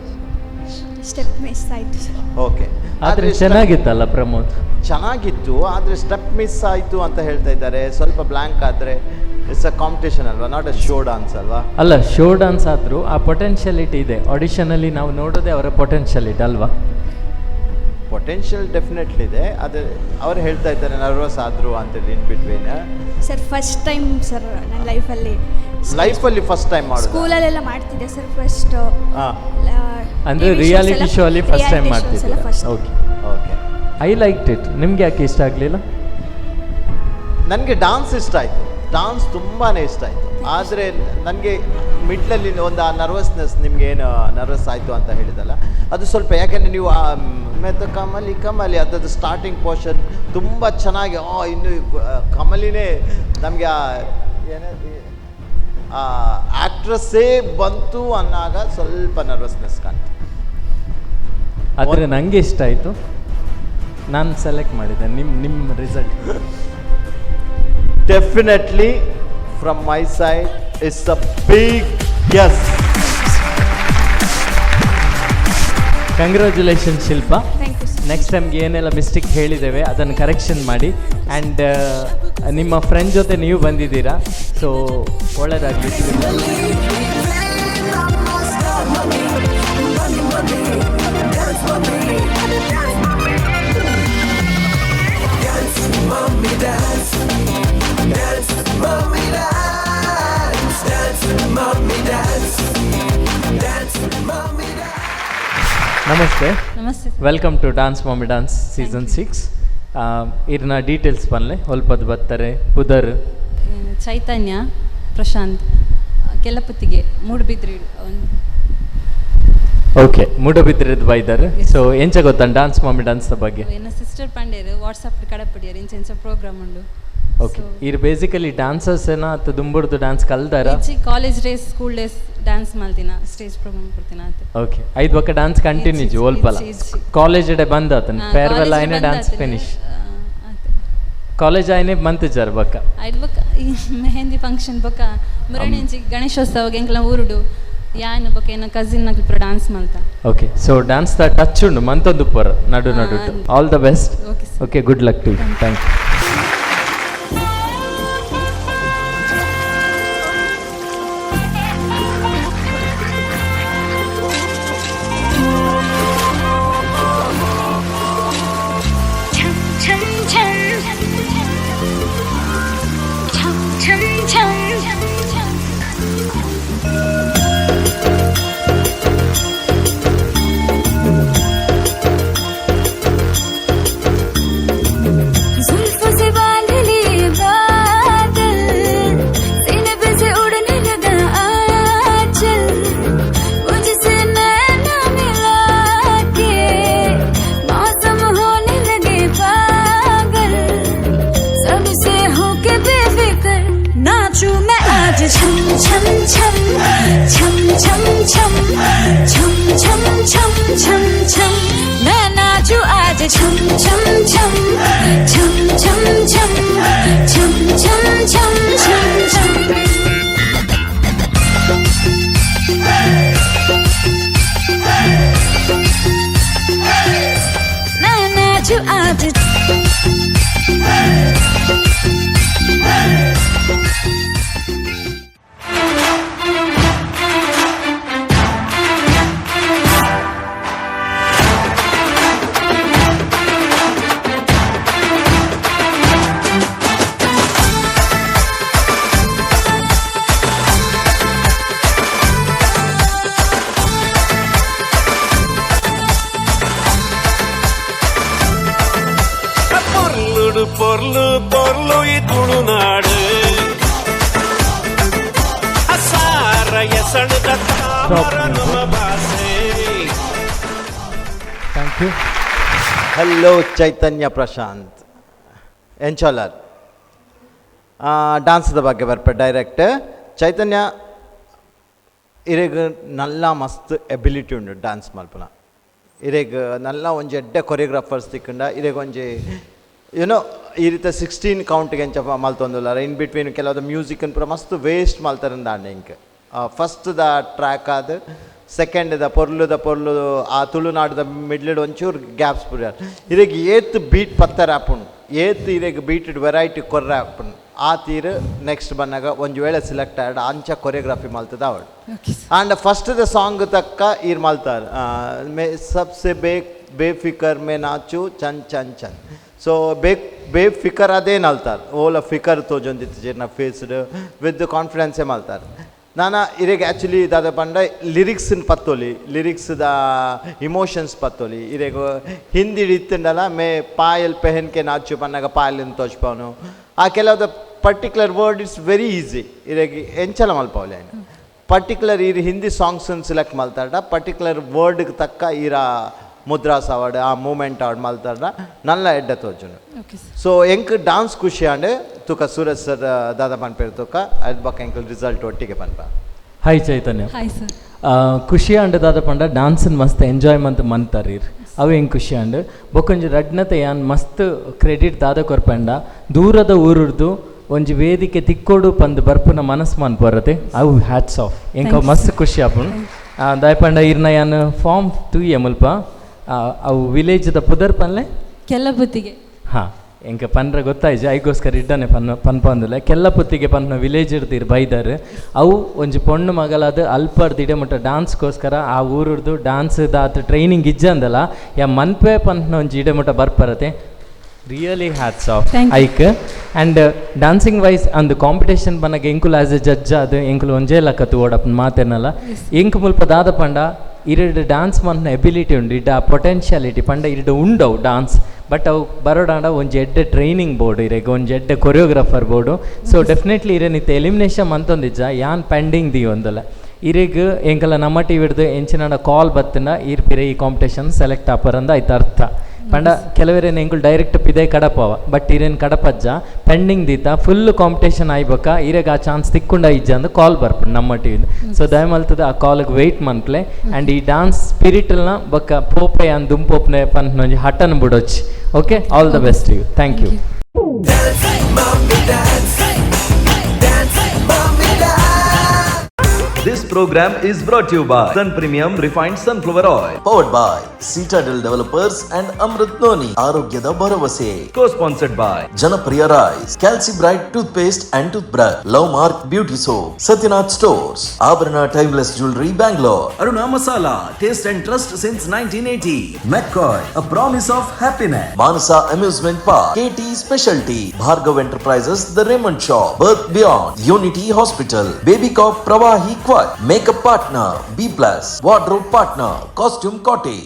ಸ್ಟೆಪ್ ಮಿಸ್ ಆಯಿತು ಸರ್. ಓಕೆ, ಆದರೆ ಚೆನ್ನಾಗಿತ್ತಲ್ಲ ಪ್ರಮೋದ್? ಚೆನ್ನಾಗಿತ್ತು, ಆದರೆ ಸ್ಟೆಪ್ ಮಿಸ್ ಆಯಿತು ಅಂತ ಹೇಳ್ತಾ ಇದ್ದಾರೆ. ಸ್ವಲ್ಪ ಬ್ಲ್ಯಾಂಕ್ ಆದರೆ it's a competition ಅಲ್ವಾ, not a show dance ಅಲ್ವಾ? ಅಲ್ಲ, ಶೋ ಡಾನ್ಸ್ ಆದರೂ ಆ ಪೊಟೆನ್ಷಿಯಲಿಟಿ ಇದೆ. ಆಡಿಷನಲ್ಲಿ ನಾವು ನೋಡೋದೇ ಅವರ ಪೊಟೆನ್ಷಿಯಲಿಟಿ ಅಲ್ವಾ? ಪೊಟೆನ್ಷಿಯಲ್ ಡೆಫಿನೆಟ್ಲಿ ಇದೆ. ಅದೇ ಅವ್ರು ಹೇಳ್ತಾ ಇದ್ದಾರೆ ನರ್ವಸ್ ಆದರು ಅಂತೇಳಿ in between. Sir first time sir ನನ್ನ ಲೈಫಲ್ಲಿ. ಲೈಫಲ್ಲಿ ಫಸ್ಟ್ ಟೈಮ್ ಮಾಡೋದು? ಸ್ಕೂಲಲ್ಲೆಲ್ಲ ಮಾಡ್ತಿದ್ದೆ ಸರ್ ಫಸ್ಟ್. ಹಾಂ. ಅಂದರೆ ರಿಯಾಲಿಟಿ ಶೋ ಅಲ್ಲಿ ಫಸ್ಟ್ ಟೈಮ್ ಮಾಡ್ತಿದ್ದೀರಾ? First. Okay okay, I like it. ನಿಮ್ಗೆ ಯಾಕೆ ಇಷ್ಟ ಆಗಲಿಲ್ಲ? ನನಗೆ ಡಾನ್ಸ್ ಇಷ್ಟ ಆಯಿತು. Dance ತುಂಬಾ ಇಷ್ಟ ಆಯಿತು. ಆದರೆ ನನಗೆ ಮಿಡ್ಲಲ್ಲಿ ಒಂದು ಆ ನರ್ವಸ್ನೆಸ್, ನಿಮ್ಗೆ ಏನು ನರ್ವಸ್ ಆಯಿತು ಅಂತ ಹೇಳಿದಲ್ಲ, ಅದು ಸ್ವಲ್ಪ, ಯಾಕೆಂದರೆ ನೀವು ಆ ಮೆತ್ತ ಕಮಲಿ ಕಮಲಿ ಅದರದ್ದು ಸ್ಟಾರ್ಟಿಂಗ್ ಪೋರ್ಷನ್ ತುಂಬ ಚೆನ್ನಾಗಿ, ಇನ್ನು ಕಮಲಿನೇ ನಮಗೆ ಆ ಏನೇ ಆ ಆ್ಯಕ್ಟ್ರೆಸ್ಸೇ ಬಂತು ಅನ್ನಾಗ ಸ್ವಲ್ಪ ನರ್ವಸ್ನೆಸ್ ಕಾಣ್ತು. ಆದರೆ ನನಗೆ ಇಷ್ಟ ಆಯಿತು, ನಾನು ಸೆಲೆಕ್ಟ್ ಮಾಡಿದ್ದೆ ನಿಮ್ಮ result. Definitely from my side it's a big yes. Congratulation Shilpa. Thank you sir. Next ಟೈಮ್ಗೆ ಏನೆಲ್ಲ ಮಿಸ್ಟೇಕ್ ಹೇಳಿದ್ದೇವೆ ಅದನ್ನು ಕರೆಕ್ಷನ್ ಮಾಡಿ. ಆ್ಯಂಡ್ ನಿಮ್ಮ ಫ್ರೆಂಡ್ ಜೊತೆ ನೀವು ಬಂದಿದ್ದೀರಾ, ಸೊ ಒಳ್ಳೆಯದಾಗಲಿ. Namaste. Namaste. Welcome to dance mommy dance season 6. ಇರ್ನ details ಪನ್ಲೆ ಒಲ್ಪದ್ ಬತ್ತಾರೆ ಪುದರ್. ಚೈತನ್ಯ ಪ್ರಶಾಂತ್, ಕೆಲಪುತ್ತಿಗೆ, ಮೂಡುಬಿದ್ರಿ. ಓಕೆ, ಮೂಡುಬಿದ್ರಿದ್ ಬೈದಾರ್. ಸೊ ಎಂಚ ಗೊತ್ತಾ dance mummy dance ಬಗ್ಗೆ? ಎನ್ನ ಸಿಸ್ಟರ್ ಪಂಡೇರು ವಾಟ್ಸಪ್ ಕಡಪಡಿಯರ್ ಇಂಚ ಇಂಚ ಪ್ರೋಗ್ರಾಮ್ ಉಂಡು. ಓಕೆ, ಇರ್ ಬೇಸಿಕಲಿ ಡಾನ್ಸರ್ಸ್ ಏನ ಅಥವಾ ದುಂಬುರ್ದು ಡಾನ್ಸ್ ಕಲ್ದಾರ? College days, school days dance ಮಲ್ತಿನ, stage program ಕೊಡ್ತಿನ ಆತೆ. ಓಕೆ, ಐದು ಬಕ್ಕ ಡಾನ್ಸ್ ಕಂಟಿನ್ಯೂ ಒಲ್ಪಲ ಕಾಲೇಜ್ ಡೇ ಬಂದ್ ಆತನ ಫೇರ್ವೆಲ್ ಆಯ್ನೆ dance finish. College ಆಯ್ನೆ ಮಂತಿಜಾರ್ ಬಕ್ಕ ಐದು ಬಕ್ಕ ಈ ಮೆಹಂದಿ ಫಂಕ್ಷನ್ ಬೊಕ್ಕ ಮುರಣಿಂಚಿ ಗಣೇಶೋತ್ಸವ ಎಂಕ್ಲ ಊರುಡು ಯಾನ್ ಬೊಕ್ಕ ಏನ ಕಸಿನ್ ನಕಲ್ ಪೂರ dance ಮಲ್ತ. Okay, so dance the touch ಉಂಡು ಮಂತೊಂದು ಪೂರ ನಡು ನಡು. All the best. Okay, good luck to you. Thank you. छम छम छम छम छम छम छम छम छम छम मैं नाचू आज छम छम छम छम छम छम छम छम छम छम छम. मैं नाचू आज. ಪೊರ್ಲು ಪೊರ್ಲು ಈ ತುಳುನಾಡು ಅಸಾರ ಎಸಣದ ತಾಮರನುಮ ಭಾಷೆ. Thank you. Hello Chaitanya Prashanth, ಎಂಚೋಲರ್ ಡಾನ್ಸ್ದ ಬಗ್ಗೆ ಬರ್ಪೆ ಡೈರೆಕ್ಟ್. ಚೈತನ್ಯ ಇರೆಗ್ ನಲ್ಲ ಮಸ್ತ್ ಎಬಿಲಿಟಿ ಉಂಡು ಡಾನ್ಸ್ ಮಲ್ಪುನ. ಇರೆಗ್ ನಲ್ಲ ಒಂಜಿ ಎಡ್ಡೆ ಕೊರಿಯೋಗ್ರಾಫರ್ಸ್ ತಿಕ್ಕಂಡ ಇರೆಗ್ ಒಂಜಿ ಯುನೋ ಈ ರೀತಿ 16 ಕೌಂಟ್ಗೆ ಎಂಚ ಮಲ್ತೊಂದುಲ್ಲಾರ. ಇನ್ ಬಿಟ್ವೀನ್ ಕೆಲವೊಂದು ಮ್ಯೂಸಿಕ್ ಪೂರ ಮಸ್ತ್ ವೇಸ್ಟ್ ಮಲ್ತಾರೆ ದಾಂಡ ಇಂಕ್. First the track ಆದ್ ಸೆಕೆಂಡ್ the ಪೊರ್ಲುದ ಪೊರ್ಲು ಆ ತುಳುನಾಡುದ ಮಿಡ್ಲಿಡ್ ಒಂಚೂರು ಗ್ಯಾಪ್ಸ್ ಪೂರ ಇರೆಗ್ ಏತ್ ಬೀಟ್ ಪತ್ತರ ಆಪುಂಡು, ಏತ್ ಇರೆಗ್ ಬೀಟೆಡ್ ವೆರೈಟಿ ಕೊರ್ರ ಆಪುಂಡು. ಆ ತೀರು ನೆಕ್ಸ್ಟ್ ಬಂದಾಗ ಒಂಜಿ ವೇಳೆ ಸೆಲೆಕ್ಟ್ ಆಡ್ ಅಂಚ ಕೊರಿಯೋಗ್ರಫಿ ಮಲ್ತದ ಅವಳು. And first the song ತಕ್ಕ ಈರ್ ಮಲ್ತಾರ್ ಮೇ ಸಬ್ಸೆ ಬೇಫಿಕರ್ ಮೇ ನಾಚು ಚನ್ ಚನ್ ಚನ್. ಸೊ ಬೇಫಿಕರ್ ಅದೇ ನಲ್ತಾರೆ ಓಲ ಫಿಕರ್ ತೋಜೊಂದಿತ್ತು ನ ಫೇಸ್ಡ್ ವಿತ್ ಕಾನ್ಫಿಡೆನ್ಸೇ ಮಲ್ತಾರೆ. ನಾನು ಇರೆಗ್ ಆ್ಯಕ್ಚುಲಿ ದಾದ ಪಂಡ ಲಿರಿಕ್ಸ್ನ ಪತ್ತೊಲಿ, ಲಿರಿಕ್ಸ್ದ ಇಮೋಷನ್ಸ್ ಪತ್ತೊಲಿ. ಇರೆಗ್ ಹಿಂದಿ ಇತ್ತಂಡಲ ಮೇ ಪಾಯಲ್ ಪೆಹನ್ಕೆ ನಾಚು ಪನ್ನಾಗ ಪಾಯಲ್ನ ತೋಚ್ಪವನು ಆ ಕೆಲವದ Particular word it's very easy. ಇರೆಗ್ ಎಂಚಲ ಮಲ್ಪವಲೆ ಆಯ್ನ ಪರ್ಟಿಕ್ಯುಲರ್ ಈರ್ ಹಿಂದಿ ಸಾಂಗ್ಸ್ ಸೆಲೆಕ್ಟ್ ಮಲ್ತಾಡ, ಪರ್ಟಿಕ್ಯುಲರ್ ವರ್ಡ್ಗೆ ತಕ್ಕ ಈರ ಮುದ್ರಾಸ್ ಆವಡ್, ಆ ಮೂಮೆಂಟ್ ಆವಡ್ ಮಲ್ತಾಡ, ನಲ್ಲ ಎಡ್ಡೆ ತೋಜುಂಡು. Okay sir. ಸೊ ಎಂಕ್ ಡಾನ್ಸ್ ಖುಷಿ ಆಂಡ್. ತುಕ ಸೂರಜ್ ಸರ್ ದಾದ ಪನ್ಪೇರು ತುಕ, ಅದ್ ಬೊಕ್ಕ ಎಂಕ್ ರಿಸಲ್ಟ್ ಒಟ್ಟಿಗೆ ಪನ್ಪ. ಹಾಯ್ ಚೈತನ್ಯ. Hi sir. ಖುಷಿ ಆಂಡ್. ದಾದ ಪಂಡ ಡಾನ್ಸನ್ ಮಸ್ತ್ ಎಂಜಾಯ್ ಮಂತ್ ಮಂತಾರೀರ್, ಅವು ಹೆಂಗೆ ಖುಷಿ ಆಂಡ್. ಬೊಕ್ಕೊಂಜಿ ರಡ್ನತೆ ಯಾನ್ ಮಸ್ತ್ ಕ್ರೆಡಿಟ್ ದಾದ ಕೊರ್ಪಂಡ, ದೂರದ ಊರುರ್ದು ಒಂಜಿ ವೇದಿಕೆ ತಿಕ್ಕೋಡು ಪಂದ್ ಬರ್ಪುನ ಮನಸ್ ಮನ್ಪರತೆ, ಅವು ಹ್ಯಾಟ್ಸ್ ಆಫ್ ಎಂಕ. Thank you. ಮಸ್ತ್ ಖುಷಿ ಆಪುಂಡು. ದಾಯ ಪಂಡ ಇರ್ನ ಯಾನ್ ಫಾರ್ಮ್ ತೂಯೆ ಮುಲ್ಪ. ಅವು ವಿಲೇಜ್ದ ಪುದರ್ ಪನ್ಲೆ. ಕೆಲ್ಲಪುತ್ತಿಗೆ. ಹಾಂ, ಎಂಕ ಪನ್ರ ಗೊತ್ತಾಯ್ಜಿ, ಐಗೋಸ್ಕರ ಇಡ್ಡನೆ ಪನ್ನ ಪನ್ಪಂದಿಲ್ಲ. ಕೆಲ್ಲಪುತ್ತಿಗೆ ಪನ್ನ ವಿಲೇಜ್ ಇರ್ತೀರ್ ಬೈದರ್. ಅವು ಒಂಜಿ ಪೊಣ್ಣು ಮಗಲಾದ ಅಲ್ಪರ್ದು ಇಡೆ ಮುಟ್ಟ ಡಾನ್ಸ್ಗೋಸ್ಕರ ಆ ಊರುರ್ದು ಡಾನ್ಸ್ ದಾತ್ ಟ್ರೈನಿಂಗ್ ಇಜ್ಜಂದಲ್ಲ, ಯಾ ಮನ್ಪೆ ಪನ್ಪನ ಒಂಜಿ ಇಡೆ ಮುಟ್ಟ ಬರ್ಪರತೆ, really hats off. Thank you. ಐಕ್ ಆ್ಯಂಡ್ ಡಾನ್ಸಿಂಗ್ ವೈಸ್ ಅಂದ್ ಕಾಂಪಿಟೇಷನ್ ಬನ್ನಗ ಎಂಕುಲು ಆಸ್ ಎ ಜಡ್ಜ್ ಅದು ಎಂಕುಲು ಒಂಜೇ ಲಕ್ಕ ತೂವಡಪ್ಪ ಮಾತೇನಲ್ಲ. ಎಂಕ್ ಮುಲ್ಪ ದಾದ ಪಂಡ ಇರಡು ಡಾನ್ಸ್ ಮನ್ಪುನ ಎಬಿಲಿಟಿ ಉಂಡು, ಇಡ್ಡ ಪೊಟೆನ್ಷಿಯಾಲಿಟಿ ಪಂಡ ಇರಡು ಉಂಡವು ಡಾನ್ಸ್. ಬಟ್ ಅವು ಬರೋಡಾಂಡ ಒಂಜಿ ಎಡ್ಡೆ ಟ್ರೈನಿಂಗ್ ಬೋರ್ಡ್ ಇರೆಗ್, ಒಂಜಿ ಎಡ್ಡೆ ಕೊರಿಯೋಗ್ರಾಫರ್ ಬೋರ್ಡು. ಸೊ ಡೆಫಿನೆಟ್ಲಿ ಇರೇನಿತ್ತೆ ಎಲಿಮಿನೇಷನ್ ಮಂತೊಂದಿಜ್ಜ, ಯಾನ್ ಪೆಂಡಿಂಗ್ ದೀವೊಂದುಲ್ಲ. ಇರೆಗ್ ಎಂಕಲ ನಮ್ಮ ಟಿವಿಡ್ದು ಎಂಚಿನಾಂಡ ಕಾಲ್ ಬತ್ತಂಡ ಈರ್ ಪಿರ ಈ ಕಾಂಪಿಟೇಷನ್ ಸೆಲೆಕ್ಟ್ ಆಪರಂದ ಐತ ಅರ್ಥ. ಪಂಡ ಕೆಲವರೇನು ಎಂಕುಲು ಡೈರೆಕ್ಟ್ ಪಿದೆ ಕಡಪವ, ಬಟ್ ಇರೇನು ಕಡಪಜ್ಜ, ಪೆಂಡಿಂಗ್ ದೀತ. ಫುಲ್ ಕಾಂಪಿಟೇಷನ್ ಆಯ್ಬೊಕ್ಕ ಇರೆಗ್ ಆ ಚಾನ್ಸ್ ತಿಕ್ಕುಂಡ ಇಜ್ಜ ಅಂದ್ ಕಾಲ್ ಬರ್ಪುಂಡು ನಮ್ಮ ಟಿವಿ. ಸೊ ದಯಮಲ್ತದ ಆ ಕಾಲ್ಗೆ ವೆಯ್ಟ್ ಮನ್ಪ್ಲೆ. ಆ್ಯಂಡ್ ಈ ಡಾನ್ಸ್ ಸ್ಪಿರಿಟ್ನ ಬೊಕ್ಕ ಪೋಪೆ ಅಂದ್ ದುಂಪೋಪ್ನೆ ಪನ್ಪುನ ಒಂಜಿ ಹಟನ್ ಬುಡೊಚ್ಚಿ. Okay, all the best you, thank you. Dance, mommy, dance. This program is brought to you by Sun Premium Refined Sunflower Oil. Powered by Citadel Developers and Amrit Noni, ಆರೋಗ್ಯದ ಭರವಸೆ. Co-sponsored by Janapriya rice, Calci Bright toothpaste and toothbrush, Love Mark beauty soap, Satyanath Stores, Abharana Timeless Jewellery, Bangalore. Aruna Masala, taste and trust since 1980. McCoy, a promise of happiness. Manasa Amusement Park, KT Specialty, Bhargav Enterprises, The Raymond Shop, Birth Beyond, Unity Hospital, Baby Cop Pravahi Quad, Makeup Partner, B Plus, Wardrobe Partner, Costume Cottage.